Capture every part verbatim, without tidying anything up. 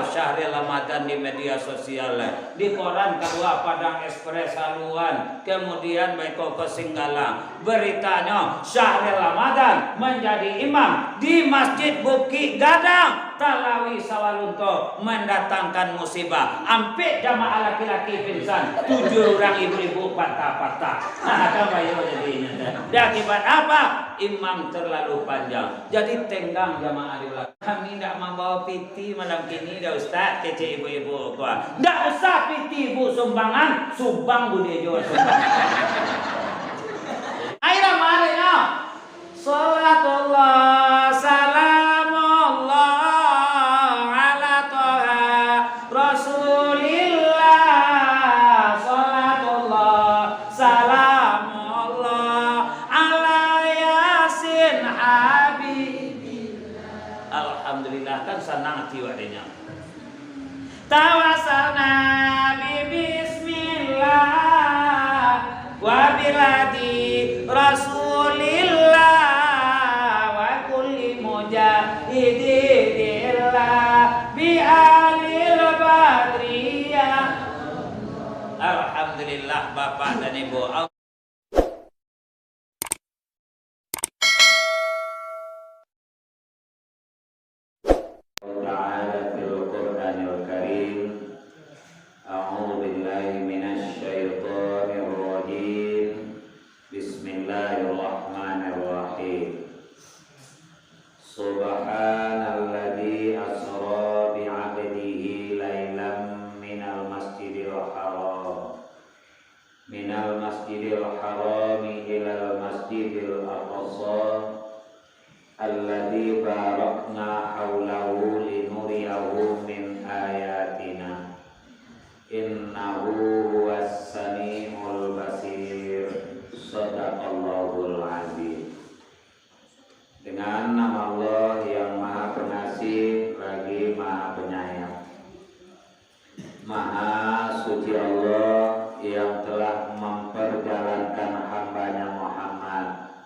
Syahril Ramadan di media sosial, di koran kalua Padang Express haluan, kemudian baiko ka Singgalang. Beritanyo, Syahril Ramadan menjadi imam di Masjid Bukik Gadang, Talawi Sawalunto, mendatangkan musibah. Ampek jamaah laki-laki pingsan, tujuh urang ibu-ibu patah-patah. Kan bayo jadinyo. Dah akibat apa? Imam terlalu panjang. Jadi tenggang jamaah di belakang. Kami ndak mambawa piti malam kini dah, Ustaz, kecek ibu-ibu ko. Ndak usah piti ibu sumbangan, subang buliah juo sumbangan. Ayolah, mari, no. Salatullah, salamullah, ala Toha Rasulillah. Salatullah, salamullah, ala Yasin Habibillah. Alhamdulillah, kan sanang ati wak denyo. Tawassalna bi bismillah, wa biladi Rasulillah, wa kulli mujahidillah, bi alil badriyah. Alhamdulillah, Bapak dan Ibu. Ta'ala fil Qur'anil Karim. A'udzu billahi minasy syaithanir rajim. Bismillahirrahmanirrahim. Subhanalladzi asra bi 'abdihi lailam minal masjidil haram minal masjidil harami ilal masjidil aqsa, alladzi barakna haulahu linuriyahu min ayatina, innahu huwas samiul basir. Sadaqallahul azim. Dengan nama Allah yang Maha Pengasih lagi Maha Penyayang. Maha suci Allah yang telah memperjalankan hamba-Nya Muhammad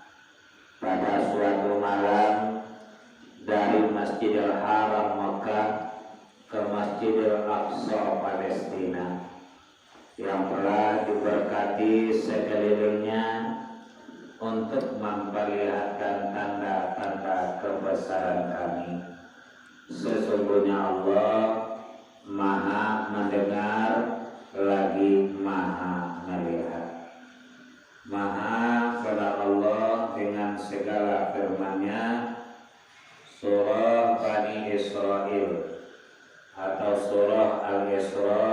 pada suatu malam dari Masjidil Haram Mekah ke Masjidil Aqsa Palestina, yang telah diberkati sekelilingnya untuk memperlihatkan tanda-tanda kebesaran Kami. Sesungguhnya Allah Maha Mendengar lagi Maha Melihat. Maha Besar Allah dengan segala firman-Nya, Surah Bani Israil, atau Surah Al-Isra,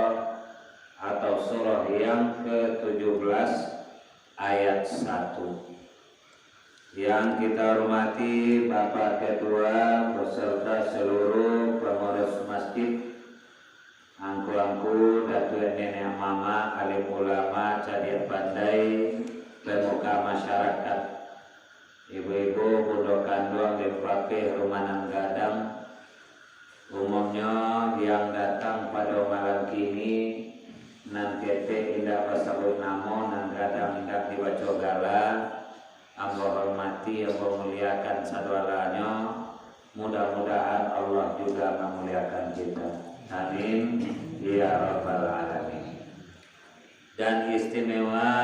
atau surah yang ketujuh belas, ayat satu. Yang kita hormati Bapak Ketua beserta seluruh pengurus masjid, angku-angku, datuak, nenek, mamak, alim ulama, cadiak pandai, pemuka masyarakat, ibu-ibu, bundo kanduang, limpapeh, rumah nan gadang. Umumnyo, yang datang pado malam kini, nan ketek indak basabuik namo, nan gadang indak dibaco gala, ambo hormati, ambo muliakan sadoalanyo. Mudah-mudahan Allah juga mamuliakan kita. Amin, ya rabbal alamin. Dan istimewa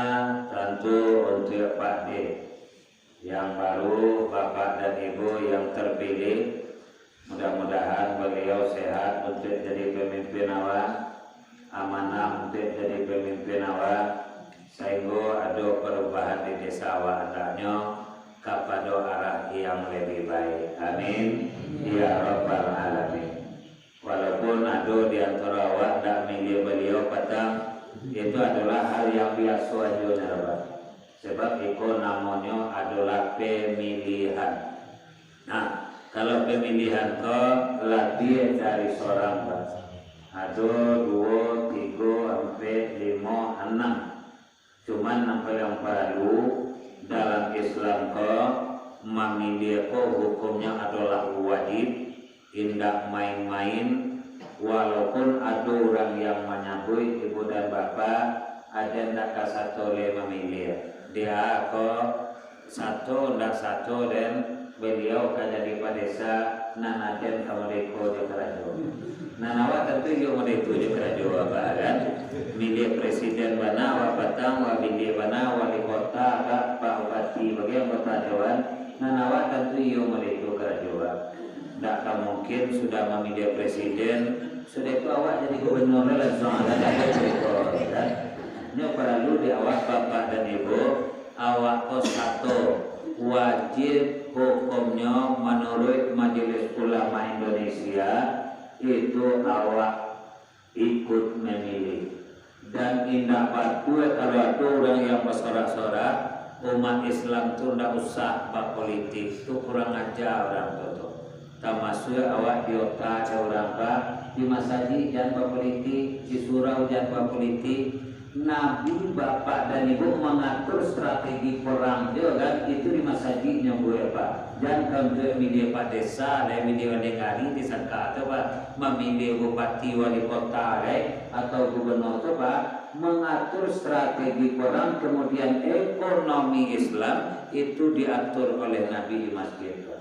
tantu untuk Pak D yang baru, Bapak dan Ibu yang terpilih. Mudah-mudahan beliau sehat untuk jadi pemimpin awak, amanah untuk jadi pemimpin awak, sahinggo ado perubahan di desa awak andaknyo kapado arah yang lebih baik. Amin, ya rabbal alamin. Walaupun ado di antaro awak ndak milih baliau patang, itu adolah hal yang biaso ajo nyo, Pak. Sebab iko namonyo adolah pemilihan. Nah, kalau pemilihan ko labiah dari sorang, Pak. Ado duo, tigo, ampek, limo, anam. Cuman nan paling paralu dalam Islam ko, mamiliah ko hukumnyo adolah wajib, indak main-main. Walaupun ado urang yang manyabuik, ibu dan bapak, aden ndak ka sato lai mamiliah. Dia ko sato ndak sato, den, baliau ka jadi padesa, nan aden ka mardeka jo karajo. Nan awak tantu iyo model tu jo karajo awak kan. Miliah presiden bana awak patang, awak miliah bana wali kota ka, pak bupati, bagai anggota dewan. Nan awak tantu iyo model tu karajo awak. Ndak ka mungkin sudah mamiliah presiden, sudah itu awak jadi gubernur langsuang, kan? Ndak ado carito, kan? Nyo paralu di awak, bapak dan ibu, awak ko sato, wajib hukumnyo manuruik Majelis Ulama Indonesia, itu awak ikut memilih. Dan indak batua kalau ado urang yang basorak-sorak, umat Islam tu ndak usah bapolitik, tu kurang aja urang tu, tu. Tamasuak awak di ota ado urang, Pak, di masajik jan bapolitik, di surau jan bapolitik. Nabi, bapak dan ibu mangatur strategi perang tu kan, itu di masajiknyo buek, Pak. Jan ka untuak miliah pak desa, lai miliah bandeng ari disangka tu, Pak. Mamiliah bupati, wali kota, lai, atau gubernur tu, Pak. Mangatur strategi perang, kemudian ekonomi Islam itu diatur oleh Nabi di masjid, Pak.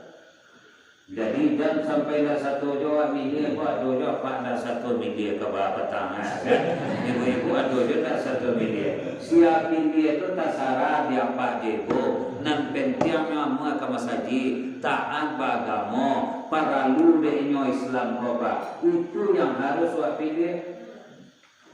Jadi, jan sampai ndak sato jo awak miliah, ko ado jo apak ndak sato miliah ka bapatang, ha, kan? Ibu-ibu ado jo ndak sato miliah. Sia piliah tu tasarah di apak jo ibu. Nan pentiang nyo amuah ka masajik, taat baagamo, paralu dek inyo Islam ko, Pak. Itu yang harus awak piliah.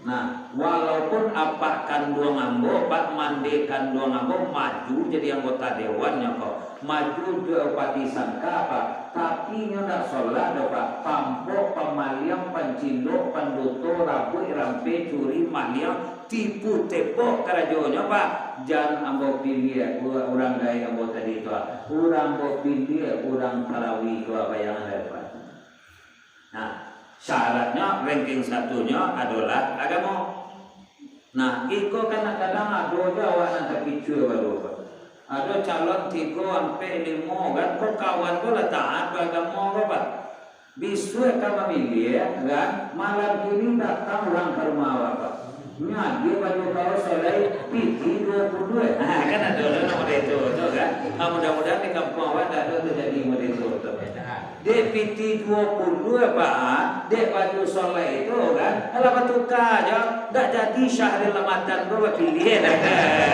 Nah, walaupun apak kanduang ambo, pak mande kanduang ambo maju jadi anggota dewan nyo ko, maju jo bupati sangka, Pak, tapi inyo ndak solat doh, Pak. Pampok, pamaliang, pancindok, panduto, rabuik, rampeh, curi, maliang, tipu, tepok karajonyo, Pak. Jan ambo piliah urang gaek ambo tadi tu, ah. Urang ambo piliah urang Talawi tu, ah, bayangan dek Apak. Nah, syaratnyo ranking satunyo adolah agamo. Nah, iko kadang-kadang ado jo awak nan takicua baru, Pak. Ado calon tigo, ampek, limo, kan, ko kawan ko lah taat baagamo ko, Pak. Bisuak ka mamiliah, kan, malam kini datang urang ka rumah awak, Pak. Nyo agiah baju kaos alai pitih duo puluah. Ha, kan ado lah model tu, tu kan. Ha, mudah-mudahan di kampuang awak ndak ado tajadi model tu, tu. Dek pitih duo puluah, Pak, dek baju solai tu kan, alah batuka jo, ndak jadi Syahril Ramadan tu bapiliah dah,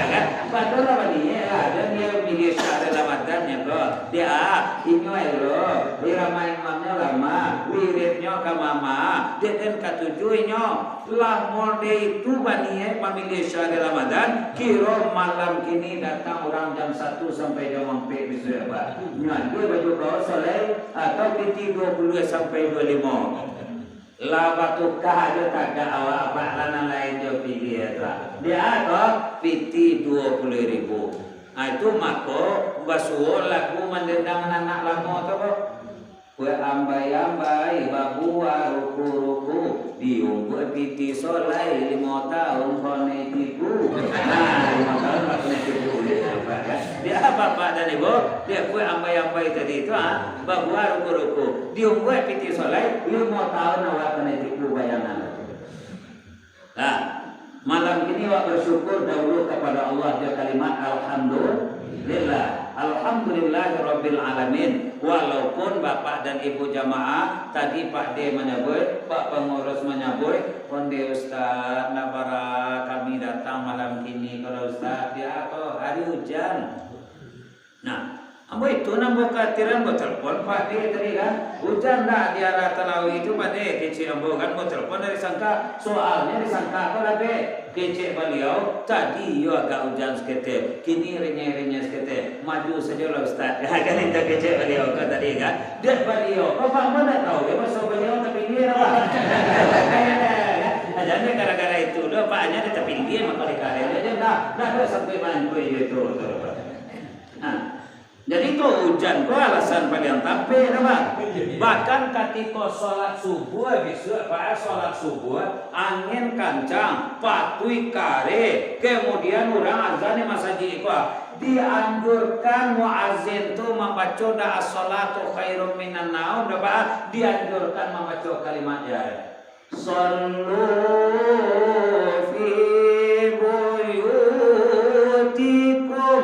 kan? Padahal lah baniaik lah, jan dia miliah Syahril Ramadan nyo ko. Dia, inyo elok, irama imamnyo lama, wiridnyo ka mama, dek den katuju inyo. Lah model itu baniaik mamiliah Syahril Ramadan, kiro malam kini datang urang jam satu sampai jam ampek bisuak, Pak. Nyo agiah baju kaos solai atau pitih duo puluah sampai duo limo. Lah batuka jo tagak awak, Pak, lah nan lain jo piliah tu, Pak. Dia ko pitih duo puluah ribu. Ah, itu mako basuo lagu mandendang anak lamo tu, Pak. Baambai-ambai, babua ruku-ruku, diumbuak pitih solai limo taun konai tipu. Nah, limo taun konai tipu, dia nampak, kan? Dia bapak dan ibu, dia baambai-ambai tadi tu, ha, babua ruku-ruku, diumbuak pitih solai limo taun awak konai tipu, bayangan. Nah, malam kini awak bersyukur dahulu kepada Allah jo kalimat Alhamdulillah. Alhamdulillahirabbil alamin. Walaupun bapak dan ibu jamaah tadi, Pak De manyabuik, Pak Pangurus manyabuik, "Onde Ustaz, ndak bara kami datang malam kini, kalau Ustaz, dia ko hari ujan." Nah, ambo itu nan ambo khatiran, ambo telepon Pak De tadi kan. "Ujan ndak di arah Talawi tu, Pak De?" kecek ambo kan. Ambo telepon dari sangka, soalnyo di sangka ko lah be. Kecek baliau, "Tadi iyo agak ujan saketek, kini renyah-renyah saketek. Maju sajolah Ustaz." Kan itu kecek baliau ko tadi kan. Dek baliau ko, Pak, ambo ndak tahu, yo, maso baliau tapinggir, Pak. Nah, jadi gara-gara itu doh, Pak, nyo dek tapinggir, mako dikarek aja, ndak, ndak ado sampai mangkui itu, tu, Pak. Nah, jadi ko ujan ko alasan paliang tapek, dah, Pak. Bahkan katiko solat subuah bisuak, Pak, solat subuah, angin kancang, patuik kareh, kemudian urang azan di masajik ko, dianjurkan muazin tu mambaco doa as-salatu khairum minan naum, dah, Pak, dianjurkan mambaco kalimat, ya. Sallu fi buyutikum.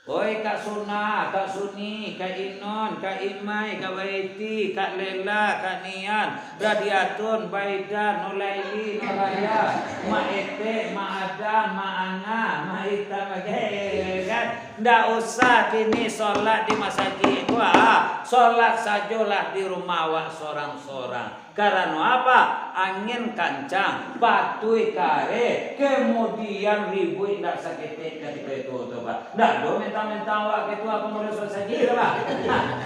Oi, Suna, Kak Suni, Kak Inon, Kak Imai, Kak Baiti, Kak Lela, Kak Nian, Radiatun, Baidan, Nulaili, Nuraya, Mak Etek, Mak Adam, Mak Anga, Mak Itam, kan? Ndak usah kini solat di masajik ko, ah. Solat sajolah di rumah awak sorang-sorang. Karano apa? Angin kancang, patuih kareh, kemudian ribuik ndak saketek katiko itu tu, Pak. Ndak ado mentang-mentang awak ketua pengurus masajik, Pak.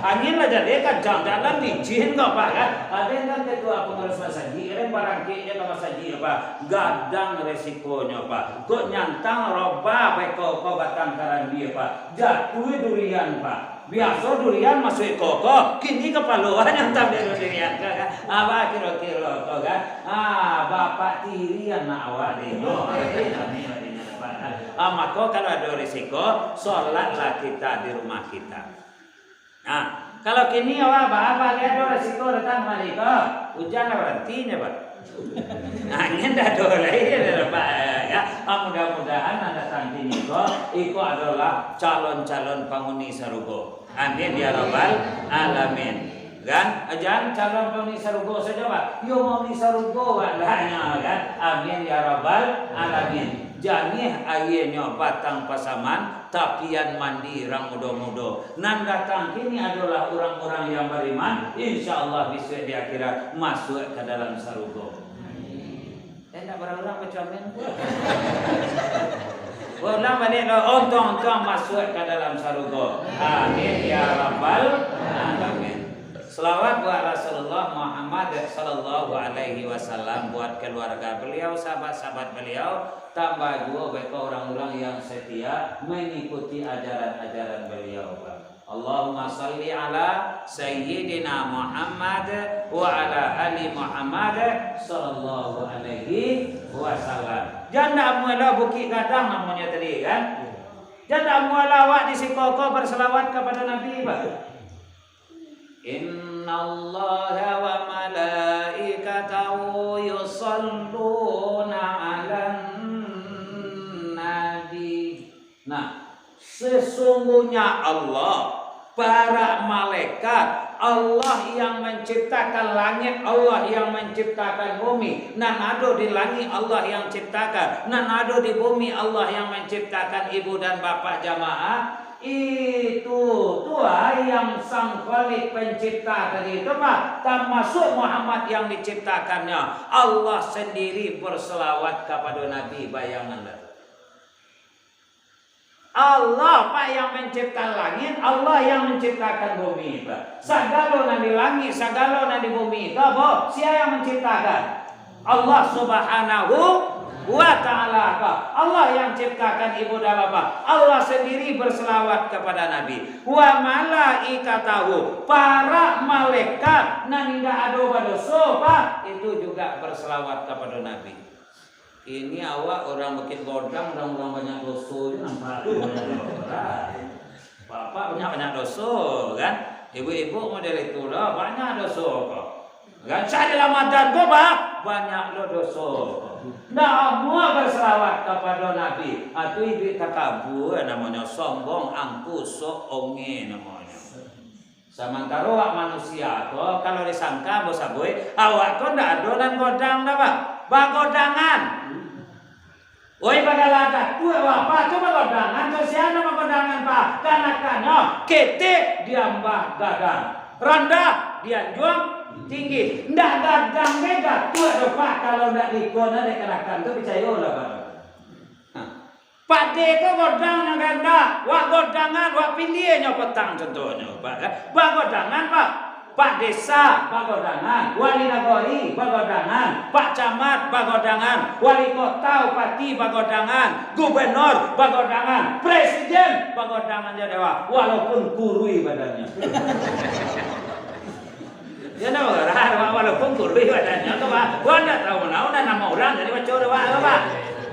Angin lah jadi kancang, jalan licin ko, Pak, kan? Ado nan ketua pengurus masajik, ado barangkeknyo ka masajik, Pak. Gadang resikonyo, Pak. Kok nyantang roba baiko ko batang karambia, Pak. Jatuih durian, Pak. Biaso durian masuak iko ko, kini kapalo nyo antah bero durian ko, kan? Apo kiro-kiro ko, kan? Ah, bapak tiri anak awak deh. Oh, eh, kami, kami, kami, kami. Ah, mako kalau ado risiko, solatlah kita di rumah kita. Nah, kalau kini awak ba-, ba-, ado risiko datang mari ko, ujan lah baranti nyo, Pak. Angin dah ado lai, dah dapat, ya. Ah, mudah-mudahan nan datang kini ko, iko adolah calon-calon panghuni sarugo. Amin ya rabbal alamin. Kan? Jan calon panghuni sarugo sajo, Pak. Yo, panghuni sarugo, Pak, lah nyo, kan? Amin ya rabbal alamin. Janiah aianyo batang pasaman, tapian mandi rang mudo-mudo. Nan datang kini adolah urang-urang yang bariman, insya Allah bisuak di akhirat masuak ka dalam sarugo. Eh, ndak barang-urang baco amin. Ulang baliak lo, untuang-untuang masuak ka dalam sarugo. Amin ya rabbal alamin. Salawat buat Rasulullah Muhammad sallallahu alaihi wasallam, buat keluarga beliau, sahabat-sahabat beliau, tambah juo beko urang-urang yang setia mengikuti ajaran-ajaran beliau. Allahumma salli ala Sayyidina Muhammad wa ala ali Muhammad sallallahu alaihi wasallam. Jan ndak amuah lo Bukik Gadang namonyo tadi, kan? Jan ndak amuah lo awak di siko ko berselawat kepada Nabi, Pak. Innallaha wa malaikatahu yusalluna 'alan nabi. Nah, sesungguhnya Allah, para malaikat, Allah yang menciptakan langit, Allah yang menciptakan bumi, nan ado di langit Allah yang ciptakan, nan ado di bumi Allah yang menciptakan, ibu dan bapak jamaah, itu tu ah yang Sang Khalik Pencipta tadi tu, Pak, termasuk Muhammad yang diciptakannya. Allah sendiri berselawat kepada Nabi, bayanganlah tu. Allah, Pak, yang mencipta langit, Allah yang menciptakan bumi, Pak. Sagalo nan di langit, sagalo nan di bumi, itu apa? Sia yang menciptakan? Allah Subhanahu wa Ta'ala, Pak. Allah yang ciptakan ibu dan bapak. Allah sendiri berselawat kepada Nabi. Wa malaikatahu, para malaikat nan indak ado badoso, Pak, itu juga berselawat kepada Nabi. Kini awak urang Bukik Godang, urang-urang banyak doso je nampak tu. Bapak banyak-banyak doso, kan? Ibu-ibu model itu lah, banyak doso ko. Kan, sahari Ramadan ko, Pak, banyak lo doso ko. Ndak amuah berselawat kepada Nabi. Ah, tu iduik takabur namonyo, sombong, angku, sok, ongeh namonyo. Samantaro awak manusia ko, kalau disangka ambo sabuik, awak ko ndak ado nan godang dah, Pak. Bagodangan. Oi, bagala datuak, Pak, tu bagodangan, tu sia nan bagodangan, Pak? Kanakannyo ketek diambah gadang, randah dianjuang tinggi. Ndak gadang deh datuak doh, Pak, kalau ndak diikon dek kanakan tu, picayolah, Pak. Nah. Pade ko godangnyo gandak, wak godangan, wak piliahnyo patang contohnyo, Pak, kan? Bagodangan, Pak. Pak Desa bagodangan, Wali Nagori bagodangan, Pak Camat bagodangan, Wali Kota, Bupati bagodangan, Gubernur bagodangan, Presiden bagodangan jo dewa, walaupun kurui badannyo. Yo, ndak marah, Pak, walaupun kurui badannyo tu, Pak. Wak ndak tahu naon nan namo urang, jadi baco dek Wak, Pak.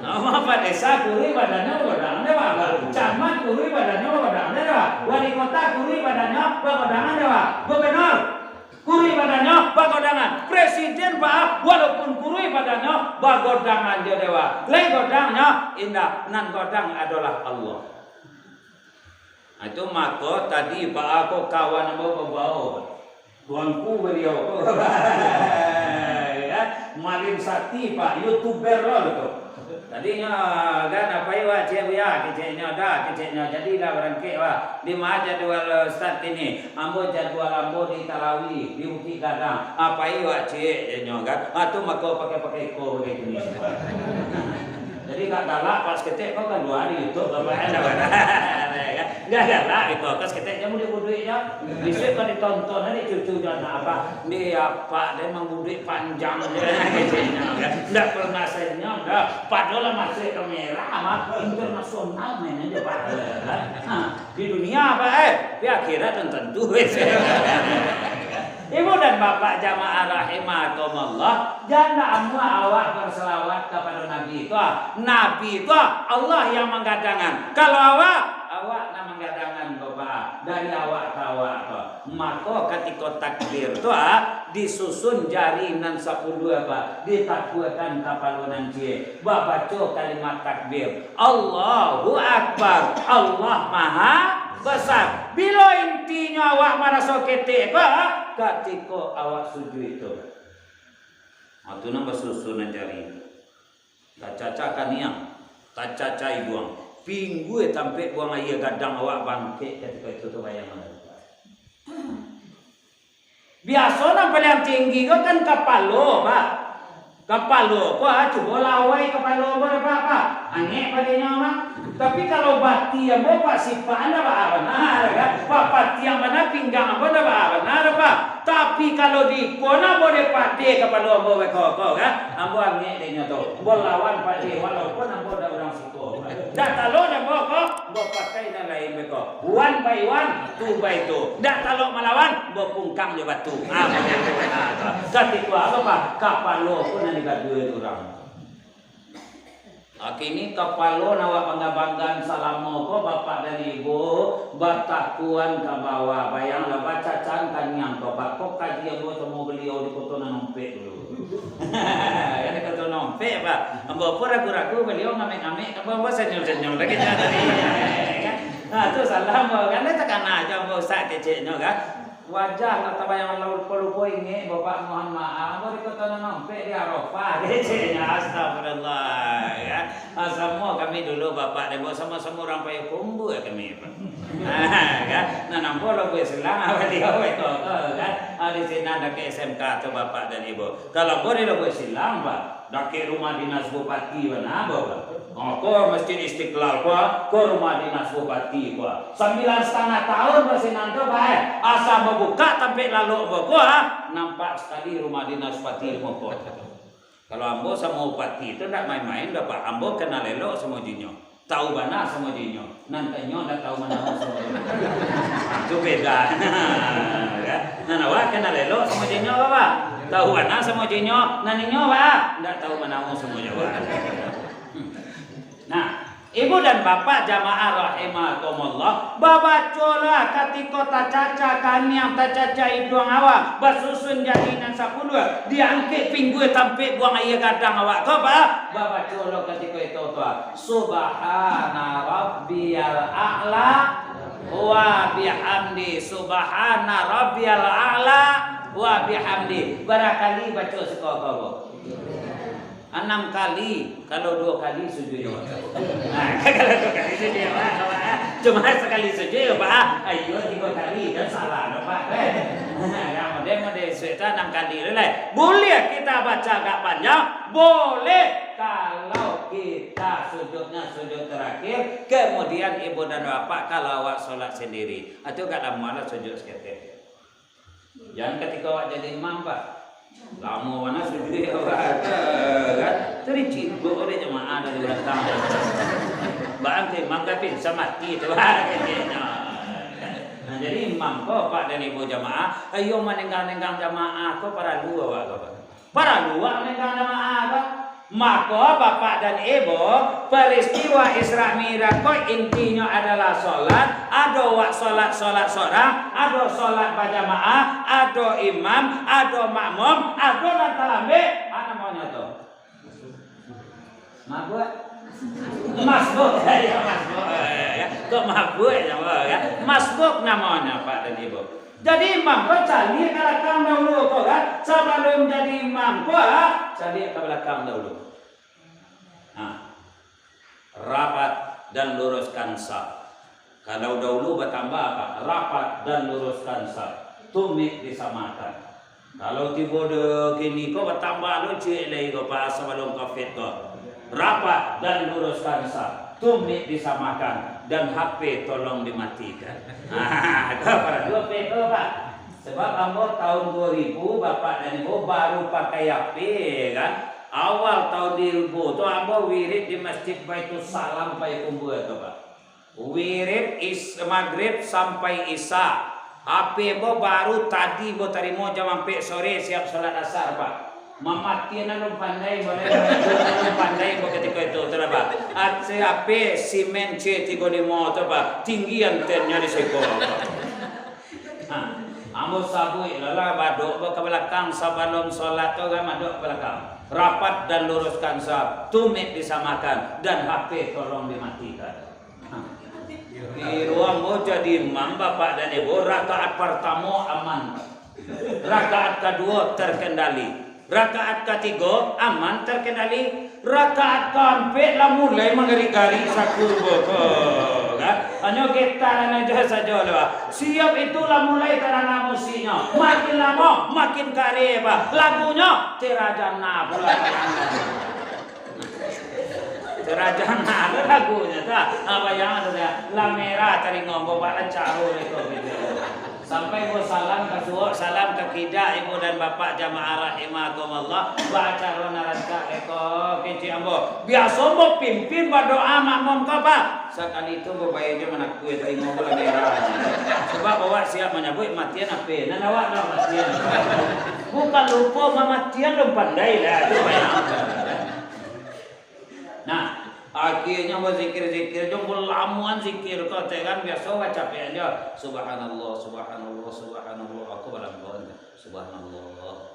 Namo Pak Desa kurui badannyo, bagodangan dek Wak, Pak. Camat kurui badannyo, bagodangan dek Wak. Wali Kota kurui badannyo, bagodangan dek Wak. Gubernur kurui badannyo, bagodangan. Presiden, Pak, walaupun kurui badannyo, bagodangan jo dek Wak. Lai godangnyo, indak, nan godang adolah Allah. Nah, itu mako tadi Pak Ako kawan ambo babao. Tuanku baliau ko. Ya, Malin Sati, Pak, YouTuber lo tu. Tadinyo, kan, apai wak ciek, Buya, keceknyo dah, keceknyo jadilah barangkek, wak. Di ma jadwal Ustaz kini? Ambo jadwal ambo di Talawi, di Bukik Gadang. Apai wak ciek, keceknyo, kan. Ah, tu mako pakai-pakai iko, pakai kini. Jadi, gak galak, Pak, saketek ko kalua di YouTube, Bapak, kan? Gak galak, gitu. Pas saketek, jan buduik-buduik, jan. Bisuak kan ditonton, ada cucu jan, apa? Di apa, dia memang buduik panjang, keceknyo, kan? Ndak pernah senyum, dah. Padahal lah masuk kamera, mah, internasional mainnya, Pak. Ha, di dunia, Pak, eh? Di akhirat belum tentu, wes. Ibu dan bapak jamaah rahimakumullah, jan amuah awak berselawat kepada Nabi tu, ah. Nabi tu, ah, Allah yang menggadangan. Kalau awak, awak nan menggadangan, Bapak, dari awak ka awak tu. Mako, katiko takbir tu, ah, disusun jari nan sapuluah, Pak, ditakuakan kapalo nan ciek, babaco kalimat takbir, Allahu Akbar, Allah Maha Besar. Bilo intinyo awak maraso ketek ko, katiko awak sujuik tu. Ha, tu nan basusunan jari. Tacaca kaniang, tacaca iduang. Pinggua tampek buang aia gadang awak bangkek katiko itu tu, bayangkan. Biaso nan paliang tinggi ko kan kapalo, Pak. Kapalo ko, ah, cubo lawai kapalo ambo dapek, Pak. Angek padinyo, Pak. Tapi kalau bati ambo, Pak, sipak ndak baa bana, kan? Papatiang bana pinggang ambo ndak baa bana, Pak. Tapi kalau di iko nah ambo dek pade kapalo ambo beko ko, kan? Ambo angek dek nyo tu. Ambo lawan pade, walaupun ambo ndak urang siko. Ndak talok dek ambo ko, ambo pakai nan lain beko. One by one, two by two. Ndak talok malawan, ambo pungkang jo batu. Ah, tapi tu apa, Pak? Kapalo pun nan digaduah urang. Kini kapalo nan awak bangga-banggaan salamo ko, Bapak dan Ibu, batakuan ka bawah. Bayanglah, bacacahan kaniang ko, Pak. Ko kaji ambo samo baliau di Koto Nan Ompek dulu. Kan di Koto Nan Ompek, Pak. Ambo pun ragu-ragu, baliau ngamek-ngamek, ambo, ambo senyum-senyum lagi jan tadi. Nah, tu salah ambo, kan, dah takana aja ambo, Ustaz, keceknyo, kan. Wajah nak tabayang lupo-lupo ingek, Bapak, mohon maaf. Ambo di Koto Nan Ompek di Arafah, keceknyo, astagfirullah, kan. Ah, samo kami dulu, Bapak, dek ambo, samo-samo urang Payakumbuah kami, Pak. Ah, kan. Nah, nampak lo buah silang, ah, baliau, eh, ko, ko, kan. Ah, di sinan dakek S M K tu, Bapak dan Ibu. Kalau ambo di lo buah silang, Pak, dakek rumah dinas bupati bana, Bapak. Oh, ko Masjid Istiqlal, ko, ko rumah dinas bupati, ko. Sambilan satangah tahun di sinan tu, Pak, eh. Asa babuka tampek lalok ambo, ko, ah, nampak sakali rumah dinas bupati di muko. Kalau ambo samo bupati tu ndak main-main doh, Pak. Ambo kenal elok samo jinyo. Tahu bana samo jinyo. Nan inyo ndak tahu manamo samo jinyo. Ah, tu beda. Kan? Nan awak kenal elok samo jinyo, Bapak. Tahu bana samo jinyo. Nan inyo, Pak, ndak tahu manamo samo jinyo, Pak. Nah, Ibu dan Bapak jamaah rahimakumullah, babacolah katiko tacaca kaniang, tacaca iduang awak, basusun jari nan sapuluah, diangkek pinggua tampek buang aia gadang awak ko, Pak. Babacolah katiko itu tu, Subhana rabbiyal a'la wa bihamdi, Subhana rabbiyal a'la wa bihamdi. Bara kali baco siko ko, Bu? Anam kali, kalau duo kali sujud jo. Nah, kalau duo kali sujud jo, cuma sakali sujud jo, Pak. Ayo tigo kali, kan salah, Pak. Eh. Nah, yang model-model sudah anam kali tu lah. Boleh kita baca agak panjang? Boleh. Kalau kita sujudnya sujud terakhir, kemudian ibu dan bapak kalau awak solat sendiri, itu agak lama lah sujud seketek. Jan katiko awak jadi imam, Pak. Lamo bana sujud awak, kan? Tadi cibok dek jamaah dari batang. Bang, tu imam ka pingsan mati tu, Pak. Nah, jadi imam ko, Pak dan Ibu jamaah, ayo manenggang-nenggang jamaah ko paralu awak ko, Pak. Paralu awak manenggang jamaah ko. Mako, Bapak dan Ibu, peristiwa Isra Mi'raj ko intinyo adalah solat, ado wak solat, solat sorang, ado solat bajamaah, ado imam, ado makmum, ado nan talambek, a namonyo tu? Mabuak. Masbuk, ya, masbuk. Ya, kok mabuk, ya, ya. Masbuk namonyo, Pak dan Ibu. Jadi, imam ko caliak ka balakang dahulu ko, kan? Sabalum jadi imam ko, ha, caliak ka balakang dahulu. Nah, rapat dan luruskan saf. Kalau dahulu batambah, Pak, rapat dan luruskan saf. Tumik disamakan. Kalau tibo do kini ko batambah lucuik lai ko, Pak, sabalum covid ko. Rapat dan luruskan saf. Tumik disamakan dan H P tolong dimatikan. Ha, ko paralu H P ko, Pak. Sebab ambo tahun dua ribu, Bapak dan Ibu, baru pakai H P, kan. Awal tahun dua ribu tu ambo wirid di Masjid Baitussalam Payakumbuah tu, Pak. Wirid is-, Magrib sampai Isya. H P ambo baru tadi ambo tarimo jam ampek sore, siap salat Asar, Pak. Mamatian alun pandai ambo lai, alun pandai ambo katiko itu, tu lah, Pak. At-, H P Siemens C tigo limo tu, Pak. Tinggi antennyo di siko. Ha, ambo sabuik lah, lah, madok ambo ka balakang sabalum salat tu, kan, madok ka balakang. Rapat dan luruskan saf, tumik disamakan, dan H P tolong dimatikan. Kiro ambo jadi imam, Bapak dan Ibu, rakaat partamo aman. Rakaat kaduo terkendali. Rakaat katigo aman terkendali. Rakaat kaampek lah mulai mangarik-ngarik sakurba ko, kan? Hanyo getar sajo lah, Pak. Siap itu lah mulai tarang musiknyo. Makin lamo, makin kareh, Pak. Lagunyo Terajana pulo. Terajana lagunyo tu. Apa yang ada dia? Lah merah talingo ambo, Pak, lah caru dek ko gitu. Sampai ambo salam ka suok, salam ka kida, Ibu dan Bapak jamaah rahimakumullah. Bacaro nan rancak dek ko, kecek ambo. Biaso ambo pimpin badoa makmum ko, Pak. Sakali tu babayia jo manakuik, talingo ambo lah merah. Sebab awak siap manyabuik matian H P. Nan awak lah matian. Bukan lupo, mamatian alun pandai lah. Tu bayang. Nah, akhirnyo bazikir-zikir jo, balamoan zikir ko, teh kan, biaso bacapekan jo, "Subhanallah, subhanallah, subhanallah." Aku balambo, "Subhanallah, subhanallah,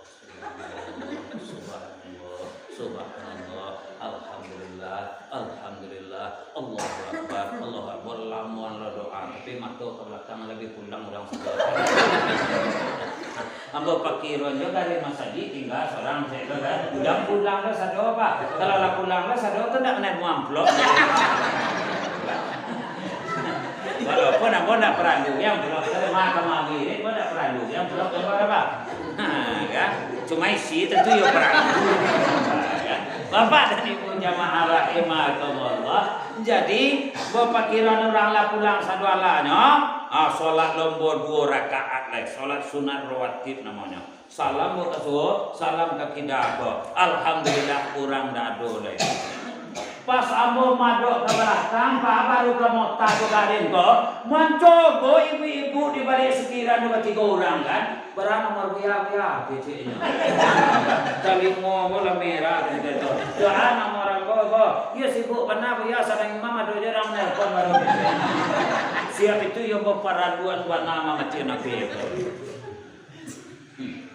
subhanallah, subhanallah, alhamdulillah, alhamdulillah, Allahu Akbar, Allahu Akbar." Balamoan lo doa, tapi mato ka balakang, labiah pulang urang sudah. Ambo pakiron jo dari masajik tingga surang sajo, kan. Udah pulang lah sado, Pak. Kalau lah pulang lah sado tu ndak kanai bunga amplop. Walaupun ambo ndak paralu yang amplop, kalau mah kamari ni ambo ndak paralu yang amplop, ambo apa? Ha, kan? Cuma isi tentu yo paralu. Kan? Bapak dan Ibu jamaah rahimakumullah. Jadi, bapakiran urang lah pulang sadoalahnyo, ah, salat lombo duo rakaat lai, salat sunat rawatib namonyo. Salam buat ka suok, salam ka kida ko. Alhamdulillah, urang ndak ado lai. Pas ambo madok ka balakang, Pak, baru ka mota tu garin ko, mancogo ibu-ibu di baliak sikiran tu batigo urang, kan. "Bara nomor Buya, Buya?" keceknyo. Talingo ambo lah merah, kecek tu. "Bara nomor ambo ko?" "Iyo sibuk bana, Buya, sadang imam ado jo urang nelpon baru." Siap itu iyo baparaluan bana mamatian H P. Hmm.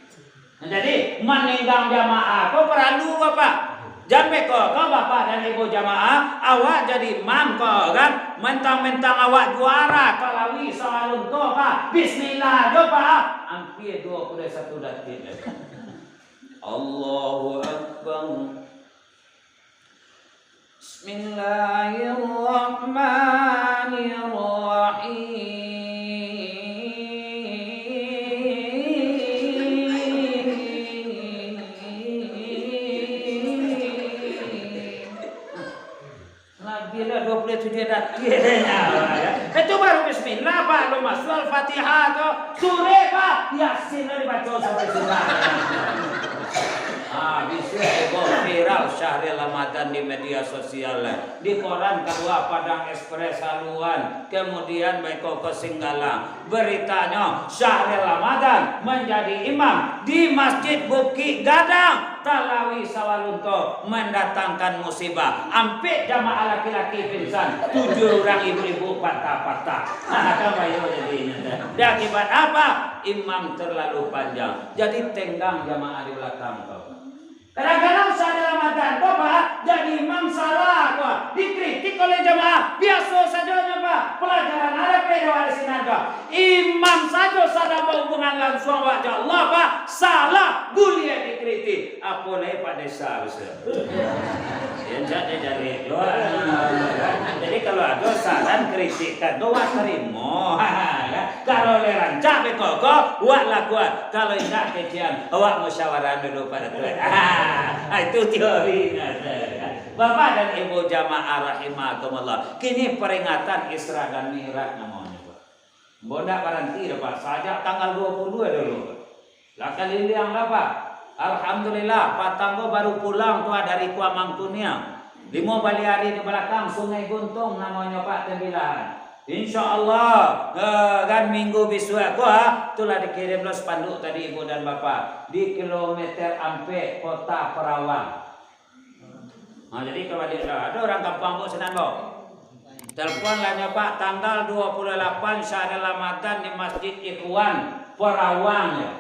Jadi, maninggang jamaah ko paralu, Bapak. Jan beko ko, Bapak dan Ibu jamaah, awak jadi imam ko, kan? Mentang-mentang awak juara, Talawi Sawalunto, Pak. Bismillah jo, Pak. Ampia duo puluah satu datik. Allahu Akbar. Bismillahirrahmanirrahim. Lagi lah dua puluh tujuh datik dia nyawa, ya. Itu baru bismillah, Pak. Belum masuk Al-Fatihah tu. Surah, Pak. Yasin lah dibaca sampai surah. Ah, bisa heboh viral Syahril Ramadan di media sosial, di koran kalua, Padang Express haluan, kemudian baiko ko Singgalang. Beritanyo, Syahril Ramadan menjadi imam di Masjid Bukik Gadang, Talawi Sawalunto, mendatangkan musibah. Ampek jamaah laki-laki pingsan, tujuh urang ibu-ibu patah-patah. Ha, kan bayo jadinyo. Dia akibat apa? Imam terlalu panjang. Jadi tenggang jamaah di belakang tu. Kadang-kadang Syahril Ramadan ko, Pak, jadi imam salah ko. Oleh jamaah, biaso sajonyo, Pak. Palajaran ado pai dek awak di sinan, Pak. Imam sajo sadang bahubungan lansuang awak jo Allah, Pak. Salah, buliah dikritik. Apo lai Pak Desa, bisa? Ya, jadi, jadi. Jadi, kalau ado saran, kritikkan. Doa tarimo. Kalau lai rancak, beko ko, buatlah kuat. Kalau indak, kecekan. Awak musyawarah dulu, Pak Datuk. Ah, itu teori. Bapak dan Ibu jamaah rahimakumullah, kini peringatan Isra dan Mi'raj namonyo, Pak. Ambo ndak baranti doh, Pak. Sajak tanggal dua puluh dulu, Pak. Lah kaliliang lah, Pak. Alhamdulillah, patang ko baru pulang tu dari Kuamangkuniang. Limo baleh ari di balakang, Sungai Guntung namonyo, Pak, Tembilahan. Insya Allah, eh, kan minggu bisuak ko, ah, tu lah dikirim lo spanduk tadi, Ibu dan Bapak, di kilometer ampek Kota Perawang. Ha, jadi ka baliak lah. Ado urang kampuang ambo sinan, ambo. Telepon lah nyo, Pak, tanggal dua puluh lapan Syahril Ramadan di Masjid Ikhwan, Perawang, yo.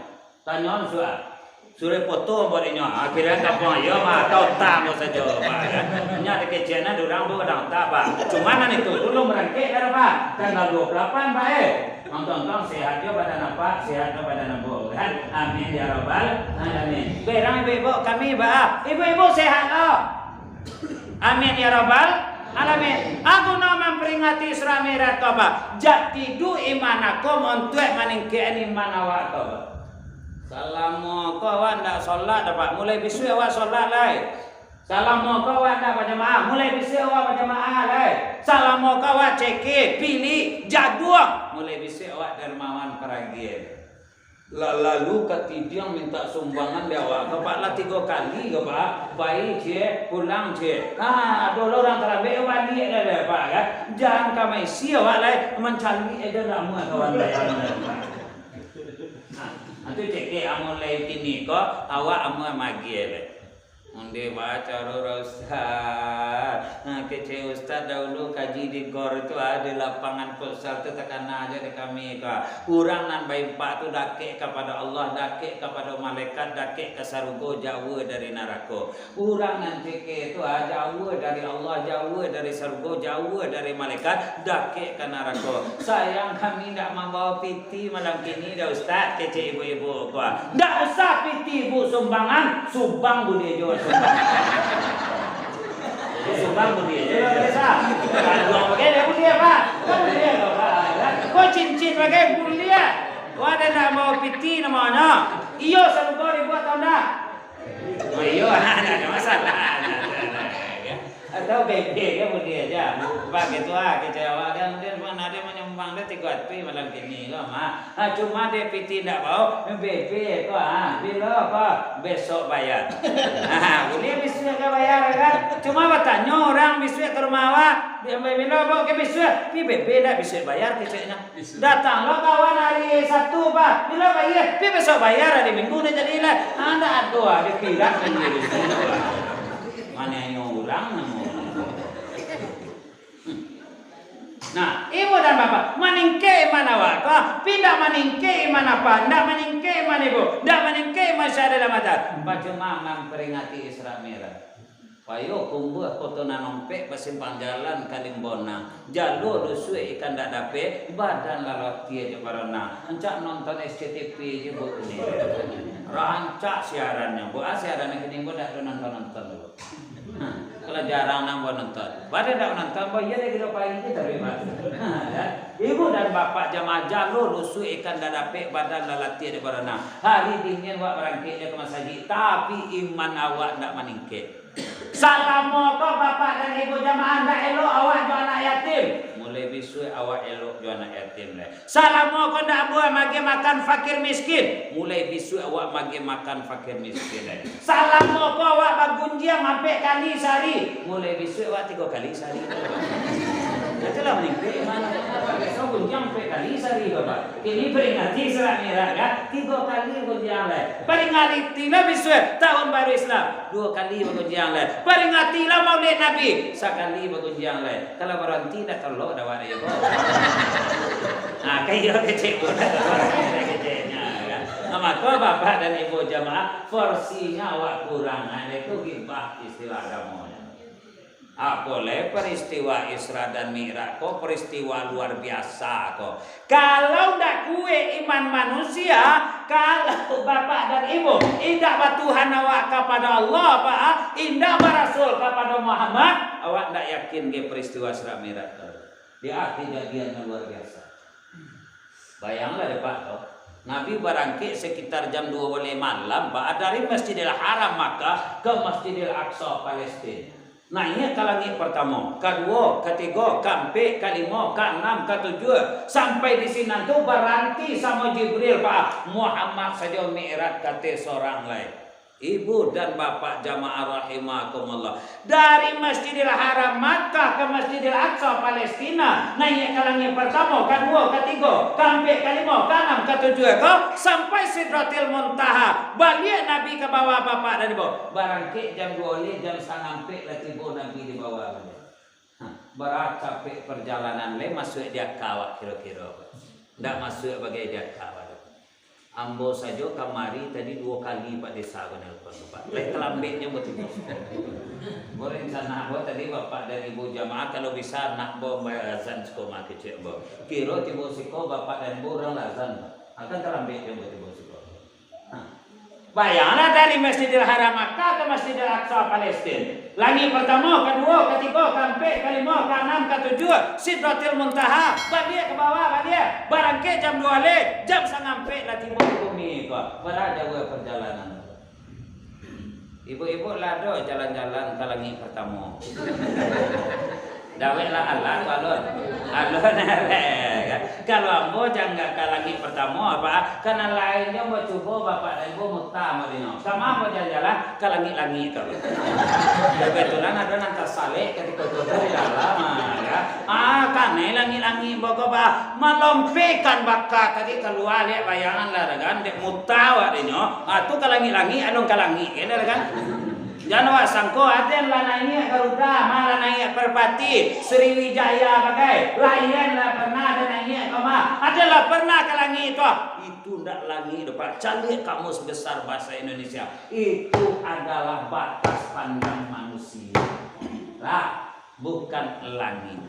Tanyoan suah. Surek foto ambo dinyo. Akhirnyo kampuang iyo, Pak. Tau tak ambo sajo, Pak, yo. Nyo ado keceknyo, ado urang ambo kadang tak, Pak. Cuma nan itu tu alun barangkek dah, Pak. Tanggal dua puluh lapan, Pak, eh. Nonton-nonton, sehat jo badan apak, sehat jo badan ambo, kan? Amin ya rabbal alamin. Berang ibu-ibu kami, ba, ibu-ibu sehat lo? Amin ya rabbal alamin. Aku nak mamperingati Isra Mi'raj ko, Pak. Jati du iman aku untuak maningkek iman awak ko, Pak. Salamo ko awak ndak solat dah, Pak. Mulai bisuak awak solat lai. Salamo ko awak ndak bajamaah, mulai bisuak awak bajamaah lai. Salamo ko awak ceke, pilih, jaduang, mulai bisuak awak dermawan paragian. Lah lalu katidiang mintak sumbangan di awak ko, Pak, lah tigo kali ko, Pak. Pai ciek, pulang ciek. Ha, ado lo urang tarambek baliak dah, dah, Pak, kan. Jan ka maisi awak lai, mancaliak ajo ndak amuah kawan lai. Ha, tu ceke amuah lai kini ko, awak amuah magiah lai. Onde bacaro lah, Ustaz. Nah, kecek Ustaz dahulu kaji di gor tu, ah, di lapangan futsal tu takana ajo di kami ko. Urang nan baimpak tu dakek kapado Allah, dakek kapado malaikat, dakek ka sarugo, jauah dari narako. Urang nan ceke tu, ah, jauah dari Allah, jauah dari sarugo, jauah dari malaikat, dakek ka narako. Sayang kami ndak mambawa piti malam kini dah, Ustaz, kecek ibu-ibu ko. Ndak usah piti ibu sumbangan, subang buliah juo sumbang. Sumbang buliah juo, ndak usah. Ganduang bagai ndak buliah, Pak. Ndak buliah, Pak. Ko cincin bagai buliah. Ko ado ndak mambawa piti namonyo. Iyo, sarugo dibuek atau ndak? Oh, iyo, ndak ado masalah. Atau bebek kan buliah ajo. Bak ketua, kecek awak kan, mungkin pun ado manyumbang dek tigo atuih malam kini ko, Mak. Ha, cuma dek piti ndak bao, bebek ko, ha, bilo ko, besok bayar. Ha, buliah bisuak ka bayar kan. Cuma batanyo urang bisuak ka rumah awak, bilo bao ka bisuak, pi bebek ndak bisuak bayar keceknyo. Datang lo kawan hari Sabtu, Pak. Bilo bayar? Pi besok bayar, hari Minggu ndak jadi lai. Ah, ndak ado, ah, dikirak sendiri. Mano urang namo. Nah, ibu dan bapak, maningkek iman awak ko, pi ndak maningkek iman apak, ndak maningkek iman ibu, ndak maningkek iman syahada dalam mata. Bacuma mamperingati Isra Mi'raj. Payo kumbuah koto nan ompek, basimpang jalan ka Limbonang. Jalo dusuak ikan dak dapek, badan lah latiah jo baronang. Rancak nonton S C T V je, Bu, ni. Rancak siarannyo, Bu. Ah, siaran nan kini, Bu, dak ado nonton-nonton, Bu. Nah, kalau jarang nan, Bu, nonton. Badan dak nonton, Bu, iyo dek kito pai je, tapi, Bu. Nah, ya. Ibu dan bapak jamaah, jalo dusuak ikan dak dapek, badan lah latiah jo baronang. Hari dingin, wak barangkek je ka masajik, tapi iman awak ndak maningkek. Salamo ko bapak dan ibu jamaah ndak elok awak jo anak yatim, mulai bisuak awak elok jo anak yatim lai. Salamo ko ndak buliah magiah makan fakir miskin, mulai bisuak awak magiah makan fakir miskin lai. Salamo ko awak bagunjiang ampek kali sahari, mulai bisuak awak tigo kali sahari. Itulah maningkek iman. Biaso gunjiang ampek kali sahari, Bapak. Kini peringati Isra Mi'raj, kan? Tigo kali gunjiang lai. Peringati lah bisuak tahun baru Islam. Duo kali bagunjiang lai. Peringatilah Maulid Nabi, sakali bagunjiang lai. Kalau baranti, ndak tolok dah awak, yo, Bos. Nah, kayo kecek pun dah tolok, keceknyo, kan. Nah, mako, bapak dan ibu jamaah, porsinyo awak kurang, nah, itu gibah istilah agamonyo. Apo lai peristiwa Isra dan Mi'raj ko, peristiwa luar biasa ko. Kalau ndak kuek iman manusia, kalau bapak dan ibu indak batuhan awak kapado Allah, Pak, indak barasul kapado Muhammad, awak ndak yakin ge peristiwa Isra Mi'raj ko. Di ah, kejadian yang luar biasa. Bayanglah dek Pak tu. Nabi barangkek sekitar jam duo baleh malam, Pak, dari Masjidil Haram Makkah ke Masjidil Aqsa Palestina. Naiak ka langik partamo, kaduo, katigo, kaampek, kalimo, kaanam, katujuah. Sampai di sinan tu baranti samo Jibril, Pak. Muhammad sajo Mi'raj kate sorang lai. Ibu dan bapak jamaah rahimakumullah. Dari Masjidil Haram Makkah ke Masjidil Aqsa Palestina, naiak ka langik partamo, kaduo, katigo, kaampek, kalimo, kaanam, katujuah ko, sampai Sidratil Muntaha. Baliak Nabi ka bawah bapak dan ibu. Barangkek jam duo baleh, jam sangampek lah tibo Nabi di bawah baliak. Hah, bara capek perjalanan lai masuak di aka awak kiro-kiro? Ndak masuak bagai di aka awak tu. Ambo sajo kamari tadi duo kali Pak Desa ko nelpon tu, Pak. Lai talambek nyo ambo tibo siko. Ambo rencana ambo tadi bapak dan ibu jamaah, kalau bisa anak ambo baazan siko mah kecek ambo. Kiro tibo siko bapak dan ibu urang lah azan, Pak. Akan talambek nyo ambo tibo siko. Nah, bayanglah dari Masjidil Haram Makkah ke Masjidil Aqsa Palestina. Langik partamo, kaduo, katigo, kaampek, kalimo, kaanam, katujuah, Sidratil Muntaha, baliak ka bawah, baliak. Barangkek jam duo baleh, jam sangampek lah tibo di bumi ko. Bara jauah perjalanan. Ibu-ibu lah ado jalan-jalan ka langik partamo. Dawek lah alah tu alun. Alun, alek, kan? Kalau ambo jan ka langik partamo, apa? Karano lain jo ambo cubo bapak dan ibu muta ambo dinyo. Ka ma ambo jalan-jalan? Ka langik-langik tu. Kebetulan ado nan tasalek katiko tu di dalam, ah, ya. Ah, kanai langik-langik ambo ko, bah. Malompekan baka tadi kalua, liek bayangan lah, kan? Dek muta awak dinyo. Ah, tu ka langik-langik, alun ka langik, kan? Jan awak sangko, aden lah naiak Garuda, mah lah naiak Merpati, Sriwijaya bagai, lain lah pernah aden naiak ko mah, aden lah pernah ka langik tu. Itu ndak langik tu, Pak. Caliak Kamus Besar Bahasa Indonesia. Itu adalah batas pandang manusia. Lah, bukan langik.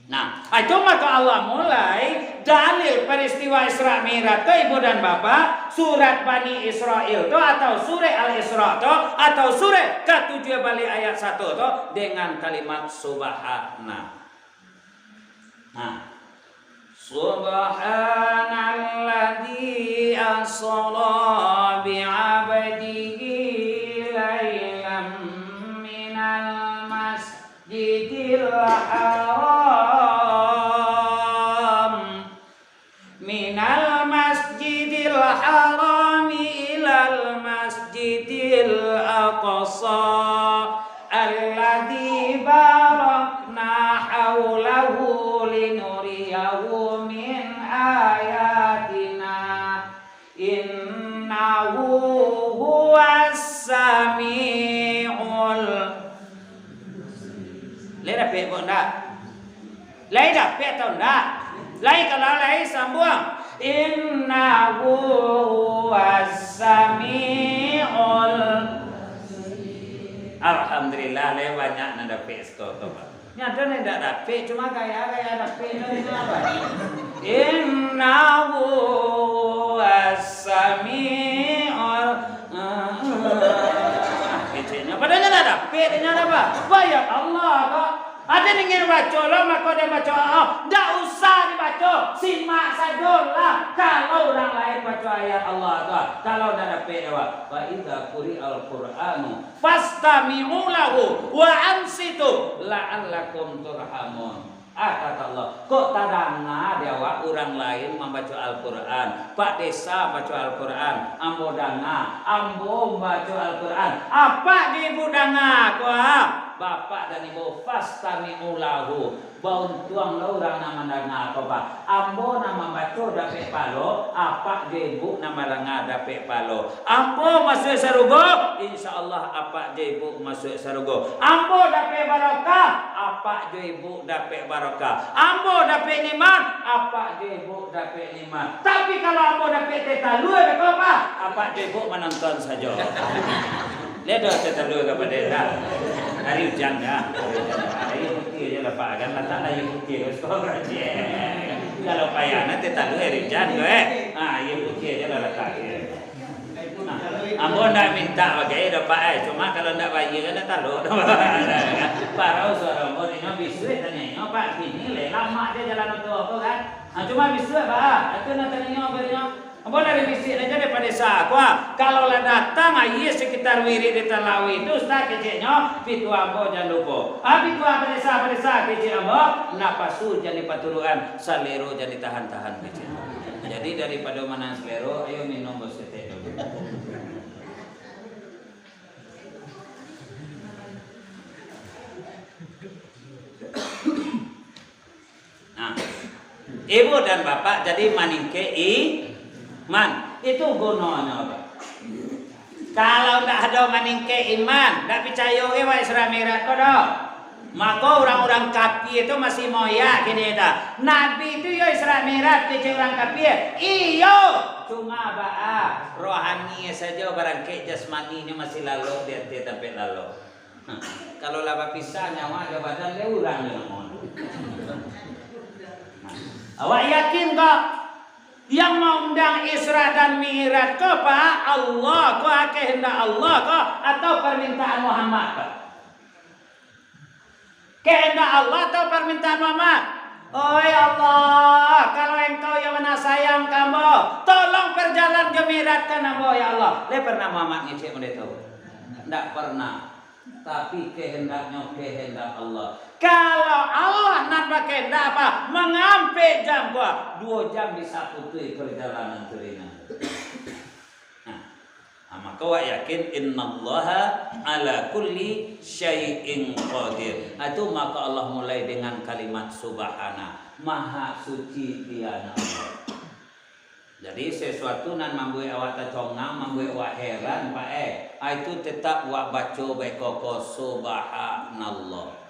Nah, itu maka Allah mulai dalil peristiwa Isra Mi'raj tu, ibu dan bapak, surat Bani Israil tu, atau surah Al-Isra tu, atau surah katujuah baleh ayat satu tu, dengan kalimat subhana. Nah. Subhanalladzi asra bi'abdihi lailam minal mas masjidil haram, minal masjidil harami ilal masjidil aqsa, alladzi barakna haulahu linuriyahu min ayatina. Innahu huwas samiul. Lai dapek ko ndak? Lai dapek atau ndak? Lai, kalau lai, sambuang. Innahu huwas samiul. Alhamdulillah, lai banyak nan dapek siko tu, Pak. Nyo ado nan indak dapek, cuma gaya-gaya dapek tu, inyo apo? Innahu huwas samiul. Keceknyo, padahal nyo lah dapek, nyo lah apo? Bayar Allah ko. Ado nan ingin baco lo, mako den baco, oh, ndak usah dibaco, simak sajolah. Kalau urang lain baco ayat Allah tu, kalau ndak dapek, apo? Fa idza quri'al Qur'anu fastami'u lahu wa ansitu la'allakum turhamun. Ah, kata Allah, kok tadanga di awak urang lain mambaco Al-Quran, Pak Desa baco Al-Quran, ambo danga, ambo baco Al-Quran, apak jo ibu danga ko, ah, bapak dan ibu, fastami'u lahu, Bauntuang lo urang nan mandanga ko, Pak. Ambo nan mambaco dapek palo, apak jo ibu nan mandanga dapek palo. Ambo masuak sarugo, insya Allah apak jo ibu masuak sarugo. Ambo dapek barokah, apak jo ibu dapek barokah. Ambo dapek nikmat, apak jo ibu dapek nikmat. Tapi kalau ambo dapek teh talua beko, Pak, apak jo ibu manonton sajo. Dia dah teh talua ka padeh dah. Hari ujan dah. Hari ujan. Aia putiah ajo lah, Pak, kan. Latak lah aia putiah. Kalau payah, nah, teh talua hari ujan tu, eh. Ah, aia putiah ajo lah latak. Nah, ambo ndak mintak bagai doh, Pak, eh. Cuma kalau ndak bayia kan ndak talua doh. Parau suaro ambo, inyo bisuak tanyo inyo, Pak, kini lai lamak se jalan moto ko kan. Ah, cuma bisuak, Pak, ah. Aku nak tanyo inyo, bari inyo. Ambo dari bisuak ajo dari Pak Desa ko, ah. Kalau lah datang aia sekitar wirid di Talawi tu, Ustaz, keceknyo, pituah ambo jan lupo. Ah, pituah Pak Desa, Pak Desa, kecek ambo, napasu jan dipaturukan, salero jan ditahan-tahan, kecek. Jadi, daripado manang salero, ayo minum saketek dulu. Nah, ibu dan bapak jadi maningkek iman. Itu gunonyo, Pak. Kalau ndak ado maningkek iman, ndak picayo ge wak Isra Mi'raj ko doh. Mako, urang-urang kapia tu masih moyak kini ta. Nabi tu yo Isra Mi'raj kecek urang kapia? Iyo. Cuma baa, rohani sajo barangkek, jasmaninyo masih lalok di ateh tampek lalok. Kalau lah bapisah nyawa jo badan, dek urang jo namo. Awak yakin ko, yang maundang Isra dan Mi'raj ko, Pak, Allah ko, kehendak Allah ko, atau permintaan Muhammad ko? Kehendak Allah atau permintaan Muhammad? Oi Allah, kalau Engkau yang bana sayang ka ambo, tolong perjalan jo Mi'rajkan ambo, ya Allah. Lai pernah Muhammad ngecek model tu? Ndak pernah. Tapi kehendaknyo kehendak Allah. Kalau Allah nan bakehendak apa? Mangampek jam ko, duo jam bisa putuih perjalanan tu ringan. Nah, nah, mako awak yakin, "Innallaha ala kulli syai'in qadir." Ah, itu mako Allah mulai dengan kalimat subhana, Maha Suci Dia Allah. Jadi, sesuatu nan mambuek awak tacongang, mambuek awak heran, Pak, eh, ah, itu tetap awak baco baiko ko, "Subhanallah."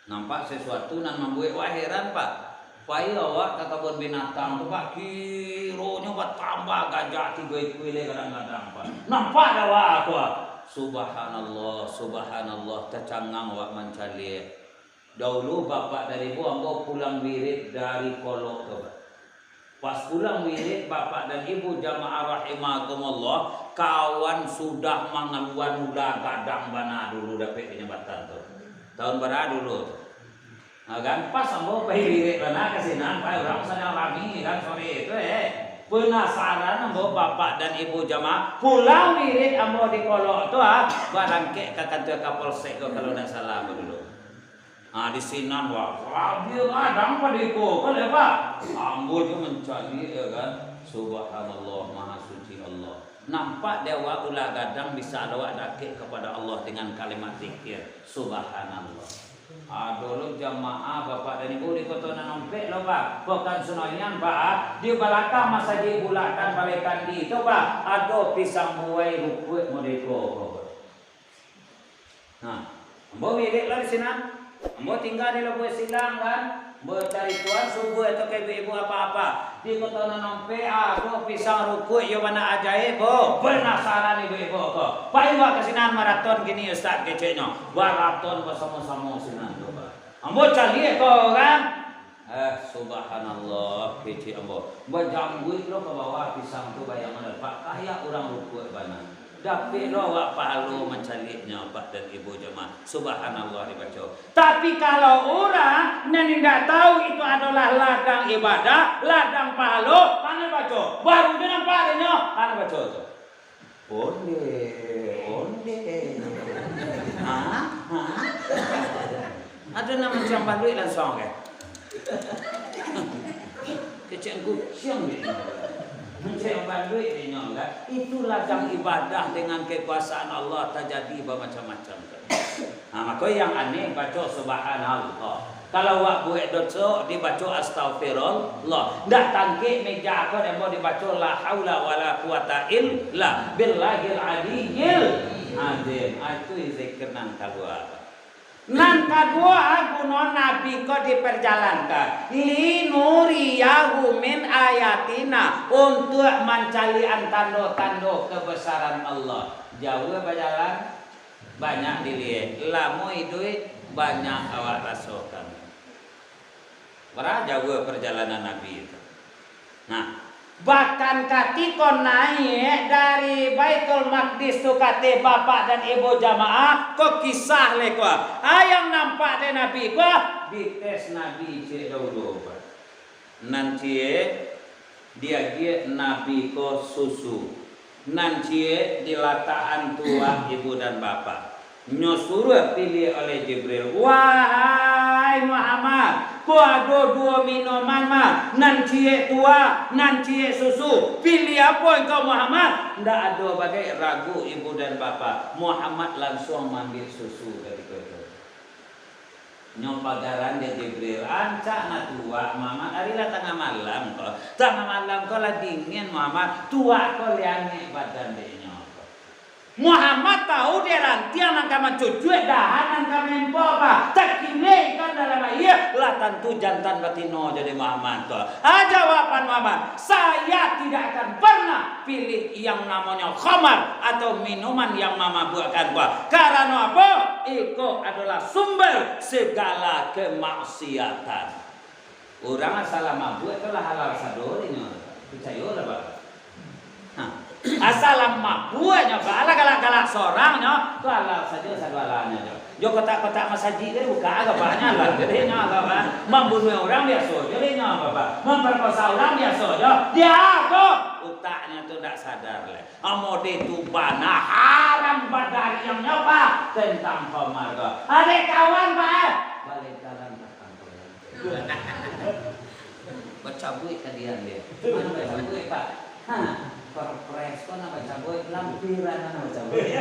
Nampak sesuatu nan mambuek awak heran, Pak. Pai awak ka kabun binatang tu, Pak, kironyo batambah gajah tigo ikua lai kadang-kadang, Pak. Nampak dek awak tu, Pak. Subhanallah, subhanallah, tacangang awak mancaliak. Daulu bapak dari ibu ambo pulang wirid dari Kolok tu, Pak. Pas pulang wirid, bapak dan ibu jamaah rahimakumullah, kawan sudah mangaluan ula gadang bana dulu dapek di jambatan tu. Tahun bara dulu tu? Ha, kan? Pas ambo pai wirid bana ka sinan, pai urang sadang rami kan sore tu, eh. Penasaran ambo bapak dan ibu jamaah, pulang wirid ambo di Kolok tu, ah, barangkek ka kantua Kapolsek tu kalau ndak salah ambo dulu. Ah, di sinan, wah, wah, dia gadang pado iko, kan, ya, Pak? Ambo tu mancari, ya kan? Subhanallah, Maha Suci Allah. Nampak dek awak ula gadang bisa awak dakek kapado Allah dengan kalimat zikir, Subhanallah. Ado lo jamaah bapak dan ibu di Koto Nan Ompek lo, Pak. Pekan Senayan, Pak, di balakang Masajik Bulatan Balai Kandi tu, Pak, ado pisang buai rukuik modeko ko, Pak. Nah, ambo wirid lah di sinan. Ambo tingga di Lubuak Silang, kan. Ambo cari tuan subuah tu ka ibu-ibu apa-apa. Di Koto Nan Ompek, ah, tu pisang rukuik yo bana ajaib, bo. Penasaran ibu-ibu ko. Pai wak ka sinan maraton kini, Ustaz, keceknyo. Maraton basamo-samo sinan tu, Pak. Ambo caliak ko, kan. Eh, subhanallah, kecek ambo. Bajangguik lo ka bawah pisang tu, bayangan, Pak, kayak urang rukuik bana. Dapek lo awak pahalo mancaliaknyo, Pak dan Ibu jamaah. Subhanallah dibaco. Tapi kalau urang nan indak tahu itu adalah ladang ibadah, ladang pahalo, pandai baco. Baru jo nampak dek nyo, pandai baco tu. Onde, onde. Ha? Ha? Ado nan manciang baluik langsuang, kan? Kecek kuciang ni. Manciang baluik ni, kan? Itulah jam ibadah dengan kekuasaan Allah tajadi bamacam-macam, kan? Nah, mako yang aneh baco subhanallah. Kalau awak buek doso, dibaco astagfirullah. Ndak tangkek meja ko, dek ambo dibaco la haula wala quwata illa billahil aliyil azim. Ah, itu zikir nan kalua. Nan kaduo, guno Nabi ko diperjalankan, "Linuriyahu min ayatina", untuak mancaliak tando-tando kebesaran Allah. Jauah bajalan, banyak diliek. Lamo iduik, banyak awak rasokan. Bara jauah perjalanan Nabi tu. Nah, bahkan katiko naiak dari Baitul Maqdis tu, kata bapak dan ibu jamaah, ko kisah le ko. Ayang nampak dek Nabi ko, dites Nabi ciek dahulu, Pak. Nan ciek, diagiah Nabi ko susu. Nan ciek dilatakan tuak ibu dan bapak. Nyo suruah piliah oleh Jibril, "Wahai Muhammad, ko ado duo minuman, mah. Nan ciek tuak, nan ciek susu. Piliah apo engkau, Muhammad?" Ndak ado bagai ragu ibu dan bapak. Muhammad lansuang maambiak susu katiko itu. Nyo pagaran dek Jibril, "Rancak nah tuak, Muhammad, ari lah tangah malam ko. Tangah malam ko lah dingin, Muhammad, tuak ko lai angek badan dek nyo ko." Muhammad tahu dek rantiang nan ka mancucuak, dahan nan ka maempo, Pak. Takilek ikan dalam aia, lah tantu jantan batino jadi Muhammad ko. Ah, jawaban Muhammad, "Saya tidak akan pernah pilih yang namonyo khamar atau minuman yang mamabuakkan ko. Karano apo? Iko adolah sumber segala kemaksiatan." Urang asal lah mabuak tu lah halal sado dek nyo. Picayolah, Pak. Nah, asal lah mabuak nyo, Pak, lah galak-galak sorang nyo, tu halal sajo sado halalnyo jo. Jo kotak-kotak masajik tadi buka agak banyak lah, jadi nyo agak, Pak. Mambunuah urang biaso jo dek nyo, Pak. Mamparkosa urang biaso jo. Dia ko utaknyo tu ndak sadar lai. Amode tu bana haram badariangnyo, Pak, tentang khamar ko. Adek kawan, Pak, eh? Balik jalan, Pak, tangkok. Bacabuik ka dia, dia. Mana bacabuik, Pak? Ha, perpres ko nak bacabuik, lampiran nak bacabuik.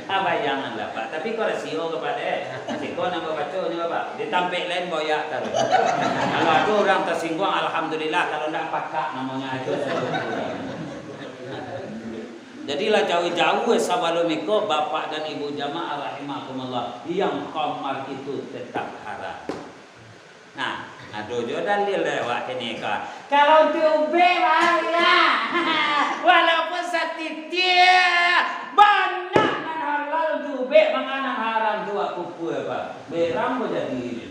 Ah, bayanganlah, Pak. Tapi ko rasio ko, Pak, deh. Siko nak babaco nyo, Pak. Di tampek lain boyak taruih. Kalau ado urang tasingguang, alhamdulillah. Kalau ndak, pakak namonyo itu. Jadi lah jauah-jauah sabalum iko, bapak dan ibu jamaah rahimakumullah, yang khamar itu tetap haram. Nah, ado juo dalil dek awak kini ko. Kalau untuak ubek, bahaya. Walaupun satitiak, banyak nan halal untuak ubek, manga nan haram tu awak kupua, Pak. Berang ko jadi.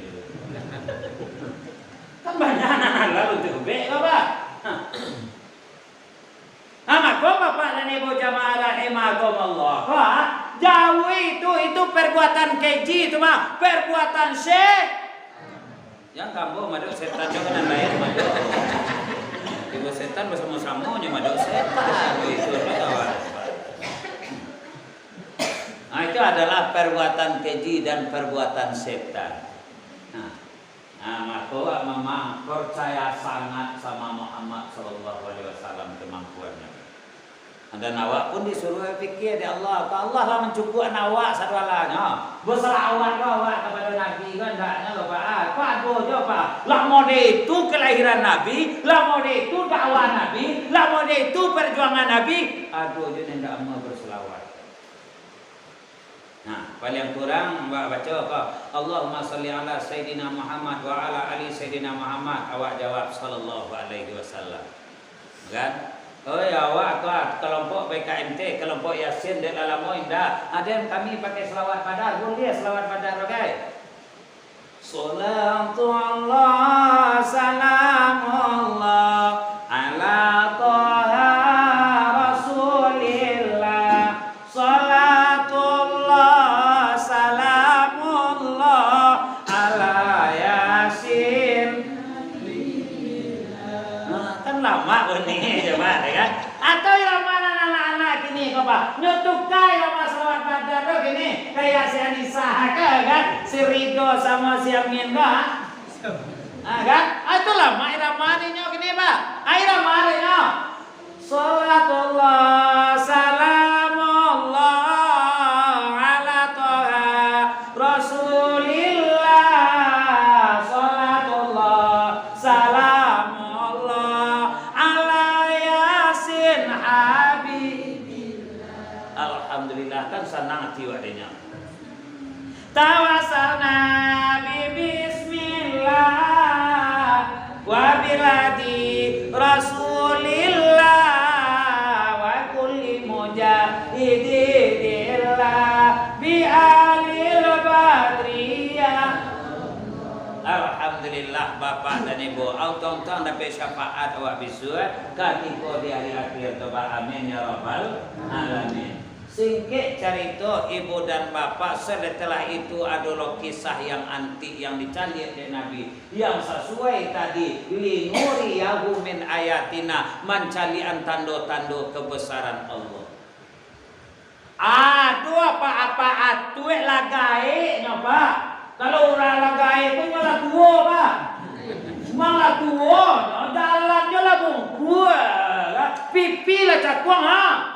Kan banyak nan halal untuak ubek ko, Pak. Nah. Ah, mako, Bapak dan Ibu jamaah rahimakumullah, ha, jauhi itu, itu perbuatan keji itu mah, perbuatan se-, jan kambo madok setan jo nan lain madok. Ibu setan basamo-samo nyo madok setan, itu kawan. Nah, itu adalah perbuatan keji dan perbuatan setan. Nah, Nah, mako awak memang percaya sangat sama Muhammad sallallahu alaihi wasallam kemampuannya. Dan awak pun disuruh pikir dek Allah, ko Allah lah mancukuakan awak sadoalahnyo. Basalawat lo awak kapado Nabi ko andaknyo lo, Pak. Ah, ko ado jo, Pak. Lah mode itu kelahiran Nabi, lah mode itu dakwah Nabi, lah mode itu perjuangan Nabi, ado jo nan indak amuah bersalawat. Nah, paling kurang awak baco ko, "Allahumma shalli ala Sayyidina Muhammad wa ala ali Sayyidina Muhammad." Awak jawab, "Sallallahu alaihi wasallam." Kan? Oi, awak ko, kelompok B K M T, kelompok Yasin, dek lah lamo indak. Aden kami pakai selawat Badar, buliah selawat Badar, oke? Salatullah, salamullah, ala Taha Rasulillah. Salatullah, salamullah, ala Yasin. Nah, kan lamak bunyi, coba, ya kan? Atau irama nan anak-anak kini ko, Pak? Nyo tuka irama salawat Badar tu kini, ka Yasin Anisa ka, kan? Si Ridho samo si Amin ko, ha? Ha, kan? Ah, itu lamak irama ninyo kini, Pak. Ah, irama ninyo. Salatullah, salamullah, ala Taha Rasulillah. Salatullah, salamullah, ala Yasin Habibillah. Alhamdulillah, kan sanang ati awak dengar. Tawassalna bi bismillah, wa biladi Rasulillah, wa kulli mujahidillah, bi alil badriyah. Alhamdulillah, Bapak dan Ibu. Au tong-tong dapek syafaat awak bisuak, katiko di ari akhir tu, Pak. Amin, ya rabbal alamin. Singkek carito, ibu dan bapak, setelah itu ado lo kisah yang antik yang dicaliak dek Nabi, yang sasuai tadi, linuriyahu min ayatina, mancaliakan tando-tando kebesaran Allah. Ado apa-apa atuek lah gaeknyo, Pak. Kalau urang lah gaek tu, nyo lah tuo, Pak. Memang lah tuo, jalannyo lah bungkuk, pipi lah cakuang, ha.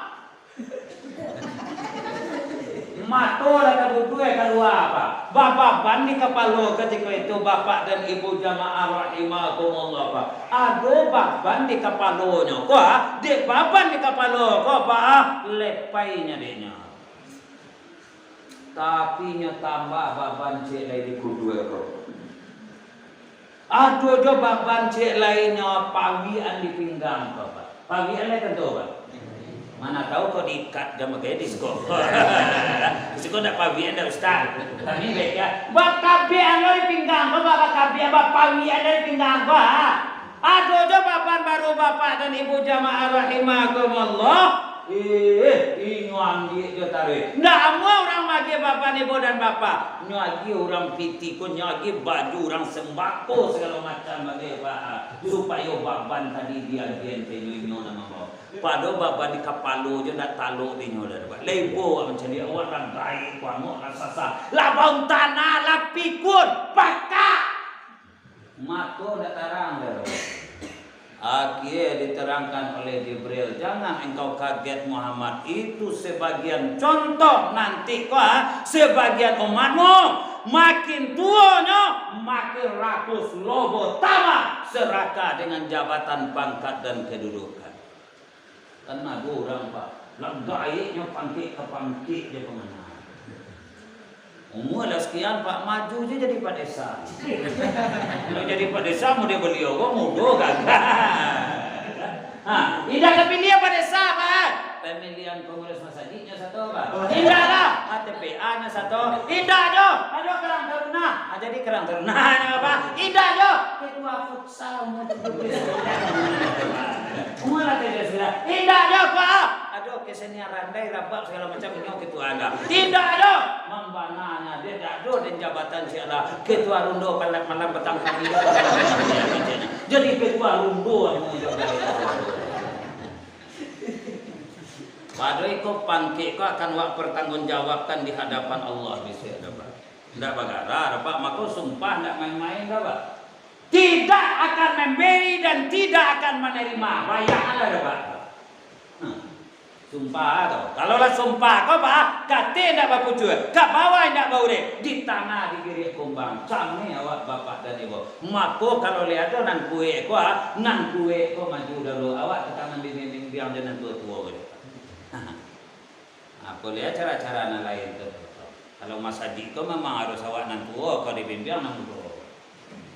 Mato lah tabutuah kalua, Pak. Bababan di kapalo katiko itu, Bapak dan Ibu jamaah rahimakumullah, Pak. Ado baban di kapalonyo ko, ah. Dek baban di kapalo ko, Pak, ah, lepai nyo dek nyo. Tapi nyo tambah baban ciek lai di kuduah ko. Ado jo baban ciek lainnyo, pawian di pinggang ko, Pak. Pawian lai tantu, Pak. Mana tahu kok diikat jam gadis ko. Siko ndak pawian dah, Ustaz. Kami baik ya. Bakabian lo di pinggang ko, Pak, bakabian, bapawian di pinggang ko, ha. Ado jo baban baru, Bapak dan Ibu jamaah rahimakumullah. Eh, inyo ambiak jo taruih. Ndak amuah urang magiah baban ibu dan bapak. Nyo agiah urang pitih ko, nyo agiah baju urang sembako sagalo macam bagai, Pak. Supayo baban tadi diagiah, inyo nan mambaok. Pado baban di kapalo jo ndak talok di inyo dah, Pak. Lebo awak mancaliak, awak lah gaek, kuangok lah sasa. Lah baun tanah, lah pikun, pakak. Mato ndak tarang doh. Akhia diterangkan oleh Jibril, "Jangan engkau kaget, Muhammad. Itu sebagian contoh nanti ko, ha, sebagian umatmu, makin tuonyo, makin rakus, lobo, tamak, serakah dengan jabatan, pangkat, dan kedudukan." Kan ado urang, Pak, lah gaeknyo pangkek ka pangkek jo pangana. Umua lah sakian, Pak, maju jo jadi Pak Desa. Kalau jadi Pak Desa, mudah baliau ko mudo gagah. Ha, indak kapiliah Pak Desa, Pak. Pamilihan pangurus masajiknyo sato, Pak. Indak lah, H T P A-nyo sato. Indak jo, ado Karang Taruna. Ha, jadi Karang Tarunanyo, Pak. Indak jo, ketua futsal. Umua lah Pak Desa. Indak jo, Pak. Ado kesenian randai, rabab, sagalo macam, inyo ketua anda. Indak jo. Mambananyo, dek dak ado den jabatan sialah. Ketua rundo palat malam batang kami. Jadi ketua rundo. Pado iko pangkek ko akan wak pertanggungjawabkan di hadapan Allah bisuak, Pak. Ndak bagara, Pak. Mako sumpah ndak main-main, Pak. Tidak akan memberi dan tidak akan menerima. Bayangkanlah, Pak. Hmm. Sumpah tu. Kalau lah sumpah ko, Pak, ka ateh indak bapucua, ka bawah indak baurek, di tangah digiriak kumbang. Cameh awak, Bapak dan Ibu. Mako, kalau lihat tu nan kuek ko, ah, nan kuek ko maju dulu. Awak ka tangan dibimbiang jo nan tuo-tuo ko. Apo lai cara-cara nan lain tu? Kalau masajik ko memang harus awak nan tuo ko dibimbiang nan mudo.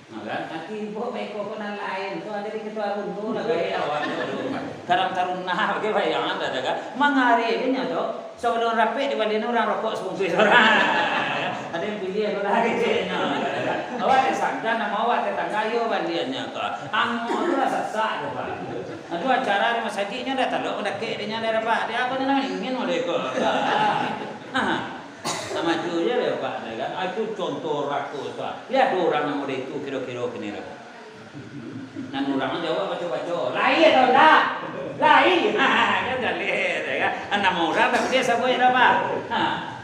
Nah, kan? Nanti ibu baiko ko nan lain tu, ado di ketua rundo lah, gaya awak tu. Karang Taruna, bagi bayangan dah, dah, kan? Mangari aja nyo tu. Sebelum rapek dibalian urang rokok sabungkuih urang. Ado yang pilih tu lah, keceknyo. Awak ado sangka, namo awak tetangga, ayo baliannyo tu. Angok tu lah sasak tu, Pak. Aduh, acara di masajiknyo dah talok, dakek dinyo dah, Pak. Dia apa nyo namo ingin model iko. Ha. Nah, maju je lah, Pak, dah kan. Ah, itu contoh rakus tu. Lihat tu urang namo model itu kiro-kiro kini lah. Nan urang jawab baco-baco. Lai atau ndak? Lai. Ha, kan jaleh, ya kan? Namo urang tapi dia sabuik dah, Pak. Ha.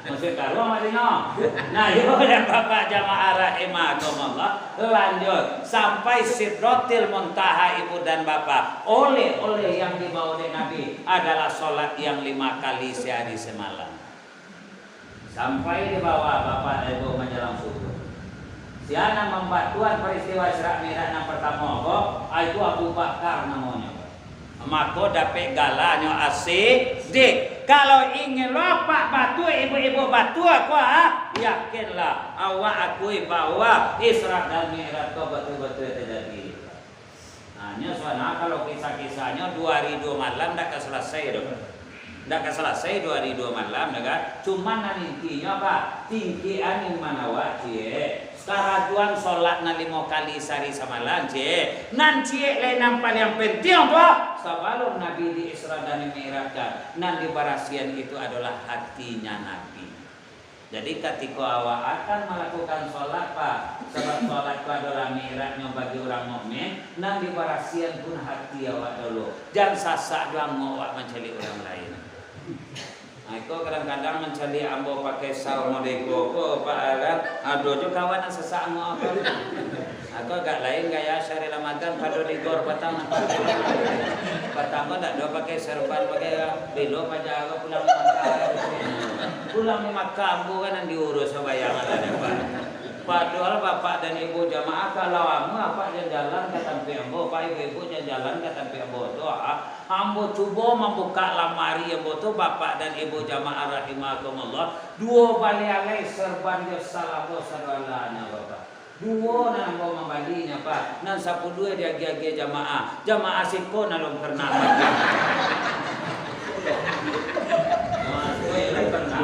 Maksud karuang mak dinyo. Nah, ibu dan bapak jamaah rahimakumullah, lanjut sampai Sidratil Muntaha, ibu dan bapak. Oleh-oleh yang dibawa oleh Nabi adalah sholat yang lima kali sehari semalam. Sampai di bawah bapak dan ibu manjalang subuh. Sia nan mambatuan peristiwa Isra Mi'raj nan pertamo ko, itu Abu Bakar namonyo. Mako dapek galanyo As-Siddiq. Kalau ingin lo apak batua, ibu-ibu batua ko, ah, yakinlah awak akui bahwa Isra dan Mi'raj ko batua-batua tajadi. Nah, nyo suana kalau kisah-kisahnyo duo ari duo malam ndak ka salasai doh. Ndak ka salasai duo ari duo malam doh kan. Cuman nan intinyo apo? Tingkekan iman awak ciek. Karajoan solat nan limo kali sahari samalam ciek. Nan ciek lai nan paliang pantiang tu, sabalun Nabi di Isra dan Mi'rajkan, nan dibarasian itu adolah hatinya Nabi. Jadi, katiko awak akan malakukan solat, Pak, sabab solat tu adolah mi'rajnyo bagi urang mukmin, nan dibarasian pun hati awak dulu. Jan sasak juo angok awak mancaliak urang lain. Nah, iko kadang-kadang mancaliak ambo pakai saur modeko ko, Pak, kan? Ado juo kawan nan sasak angok ko. Aku agak lain gaya sehari Ramadan, pado digor patang. Patang ko ndak ado pakai serban, pakai bilo paja ko pulang Makkah. Pulang di Makkah ambo kan nan diurus, bayangan lah dapat. Padahal bapak dan ibu jamaah, kalau amuah apak jan jalan ka tampek ambo, apak ibu-ibu jan jalan ka tampek ambo tu, ah, ambo cubo mambukak lamari ambo tu, bapak dan ibu jamaah rahimakumullah, duo baleh alai serban jo salabo sadoalahnyo, bapak. Duo nan ambo mambalinyo, Pak. Nan sapuluah diagiah-agiah jamaah. Jamaah siko nan alun pernah makan. Nah, siko nan alun pernah.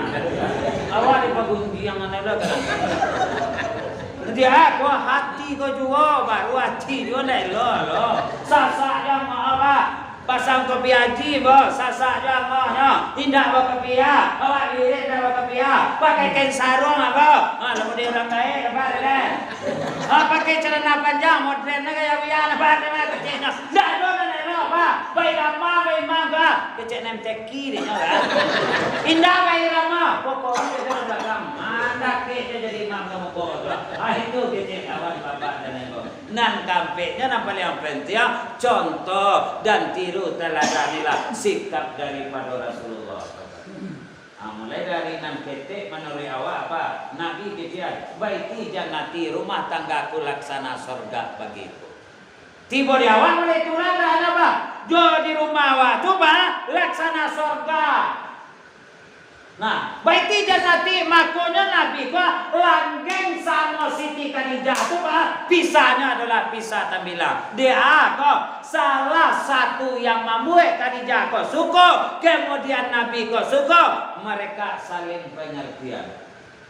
Awak dipagunjiang anu lah kan. Jadi, ah, ko hati ko juo, baru hati juo ndak elok lo. Sasak jamaah, Pak. Pasang kopiah haji, ambo, sasak juo angoknyo, indak bakopiah, awak wirid indak bakopiah, pakai kain saruang, ambo. Ha, lamun di urang gaek, nampak dek den? Ha, pakai calana panjang, modern gaya buya, nampak dek den, keceknyo. Ndak ado nan elok, Pak. Bairama, baimam, Pak. Kecek nan M T Q dek nyo, Pak. Indak bairama, pokoknyo dek den balakang. Mandakek se jadi imam ka muko tu. Ha, itu kecek kawan bapak dan ibu. Nan kaampeknyo, nan paliang pantiang, contoh dan tiru, taladanilah sikap daripado Rasulullah. Ah, mulai dari nan ketek manuruik awak apa? Nabi kecek, "Baiti jannati, rumah tanggaku laksana sorga bagiku." Tibo di awak mulai turunan lah, apa? Jo di rumah awak tu, bah, laksana sorga. Nah, baiti jannati, makonyo Nabi ko langgeng samo Siti Khadijah tu, bah, pisahnyo adolah pisah tambilang. Dek a ko salah satu yang mambuek Khadijah ko suko, kemudian Nabi ko suko, mereka saling pengertian.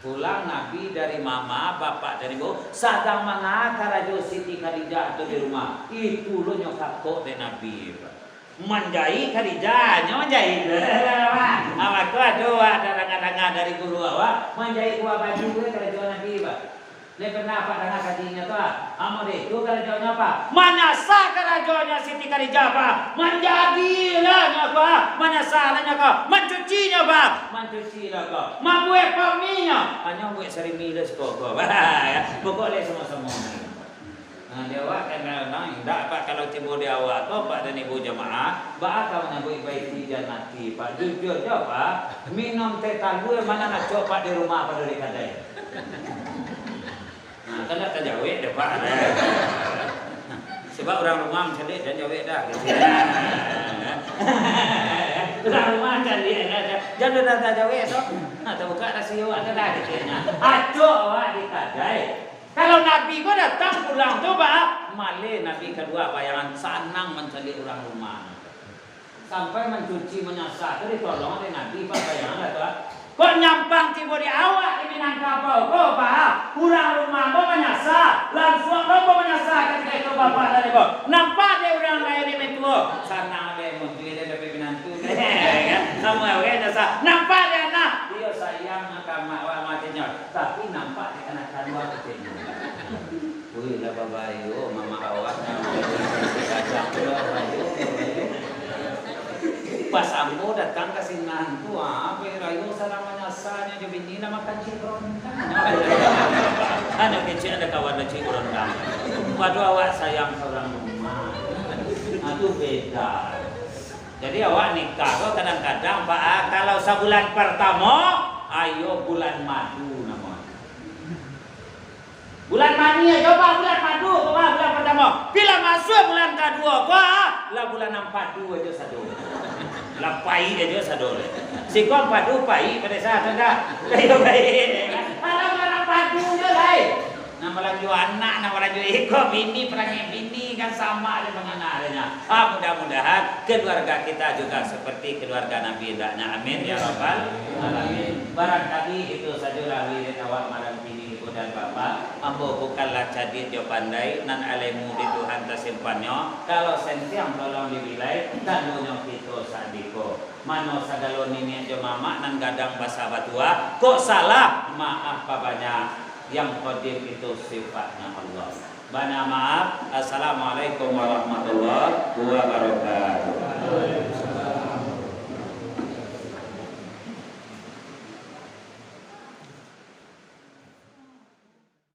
Pulang Nabi dari mama, bapak dari ibu, sadang manga karajo Siti Khadijah tu di rumah. Itu lo nyo kakok dek Nabi, bah. Manjaik Khadijah, nyo manjaik. Ah, mako ado awak danga-danga dari guru awak, manjaik buah baju, eh, karajo Nabi, bah. Lai pernah apak danga kaji inyo tu, ah? Amun dek itu karajonyo apa? Manyasa karajonyo Siti Khadijah, bah. Manjadi lah nyo ko, ah. Manyasa lah nyo ko. Mancuci nyo, bah. Mancuci lah ko. Mambuek pami nyo. Hanyo buek sarimi lah siko ko, bah. Ya. Pokok lai samo-samo. Nah, di awak kan, nah, indak, Pak, kalau tibo di awak tu, Pak dan Ibu jamaah, baa ka manyabuik baiti jannati, Pak? Jujur jo, Pak, minum teh talua ma nan acok, Pak, di rumah pado di kadai? Nah, kan ndak tajawek deh, Pak, deh. Sebab urang rumah mancaliak, jan jawek dah, gitu. Urang rumah mancaliak, jan, jan, jan dah tajawek tu. Nah, tabuka rasio awak tu dah, gitu. Nah, acok awak di kadai. Kalau Nabi ko datang pulang tu, ba, maleh Nabi kalua bayangan, sanang mancaliak urang rumah. Sampai mancuci, manyasa tu ditolong dek Nabi, ba, bayangan lah tu, ah. Kok nyampang tibo di awak di Minangkabau ko, ba, urang rumah ko manyasa, lansuang lo ko manyasa katiko itu bapak tadi ko. Nampak dek urang lain di metuo, sanang dek muncul dek dapek minantu. Samo awak nyasa. Nampak dek anak, iyo sayang ka mak awak makinyo. Tapi nampak dek anak kanuang keceknyo. Wih, lah babayo, mamak awak nang kacang tu lah babayo, babayo. Pas ambo datang ka sinan tu, ah, Pak Rayo sadang manyasanyo jo bini lah makan cik rondang. Anak kecek ado kawan lah cik rondang. Pado awak sayang ka urang rumah. Nah, tu beda. Jadi awak nikah tu kadang-kadang, Pak, ah, kalau sabulan partamo, ayo bulan madu namonyo. Bulan mani ajo, Pak, bulan madu, Pak, bulan partamo. Bila masuak bulan kaduo, Pak, lah bulan ampadu ajo sado. Lah pai ajo sado lai. Siko padu pai pado sa tu dah. Lah iyo pai. Alah, alah padu jo lai. Nan balanjo anak, nan balanjo iko, bini, parangai bini kan samo jo manganak adonyo. Ah, mudah-mudahan keluarga kita juga seperti keluarga Nabi hendaknya. Amin ya rabbal alamin. Barangkali itu sajolah wirid awak malam kini, Ibu dan Bapak. Ambo bukanlah cadiak jo pandai, nan alemu di Tuhan tasimpannyo. Kalau sentiang tolong dibilai, tandonyo kito sadiko. Mano sagalo niniak jo mamak nan gadang basa batua, kok salah, maaf pabanyak. Yang kodim itu sifatnya Allah. Bana maaf. Assalamualaikum warahmatullahi wabarakatuh.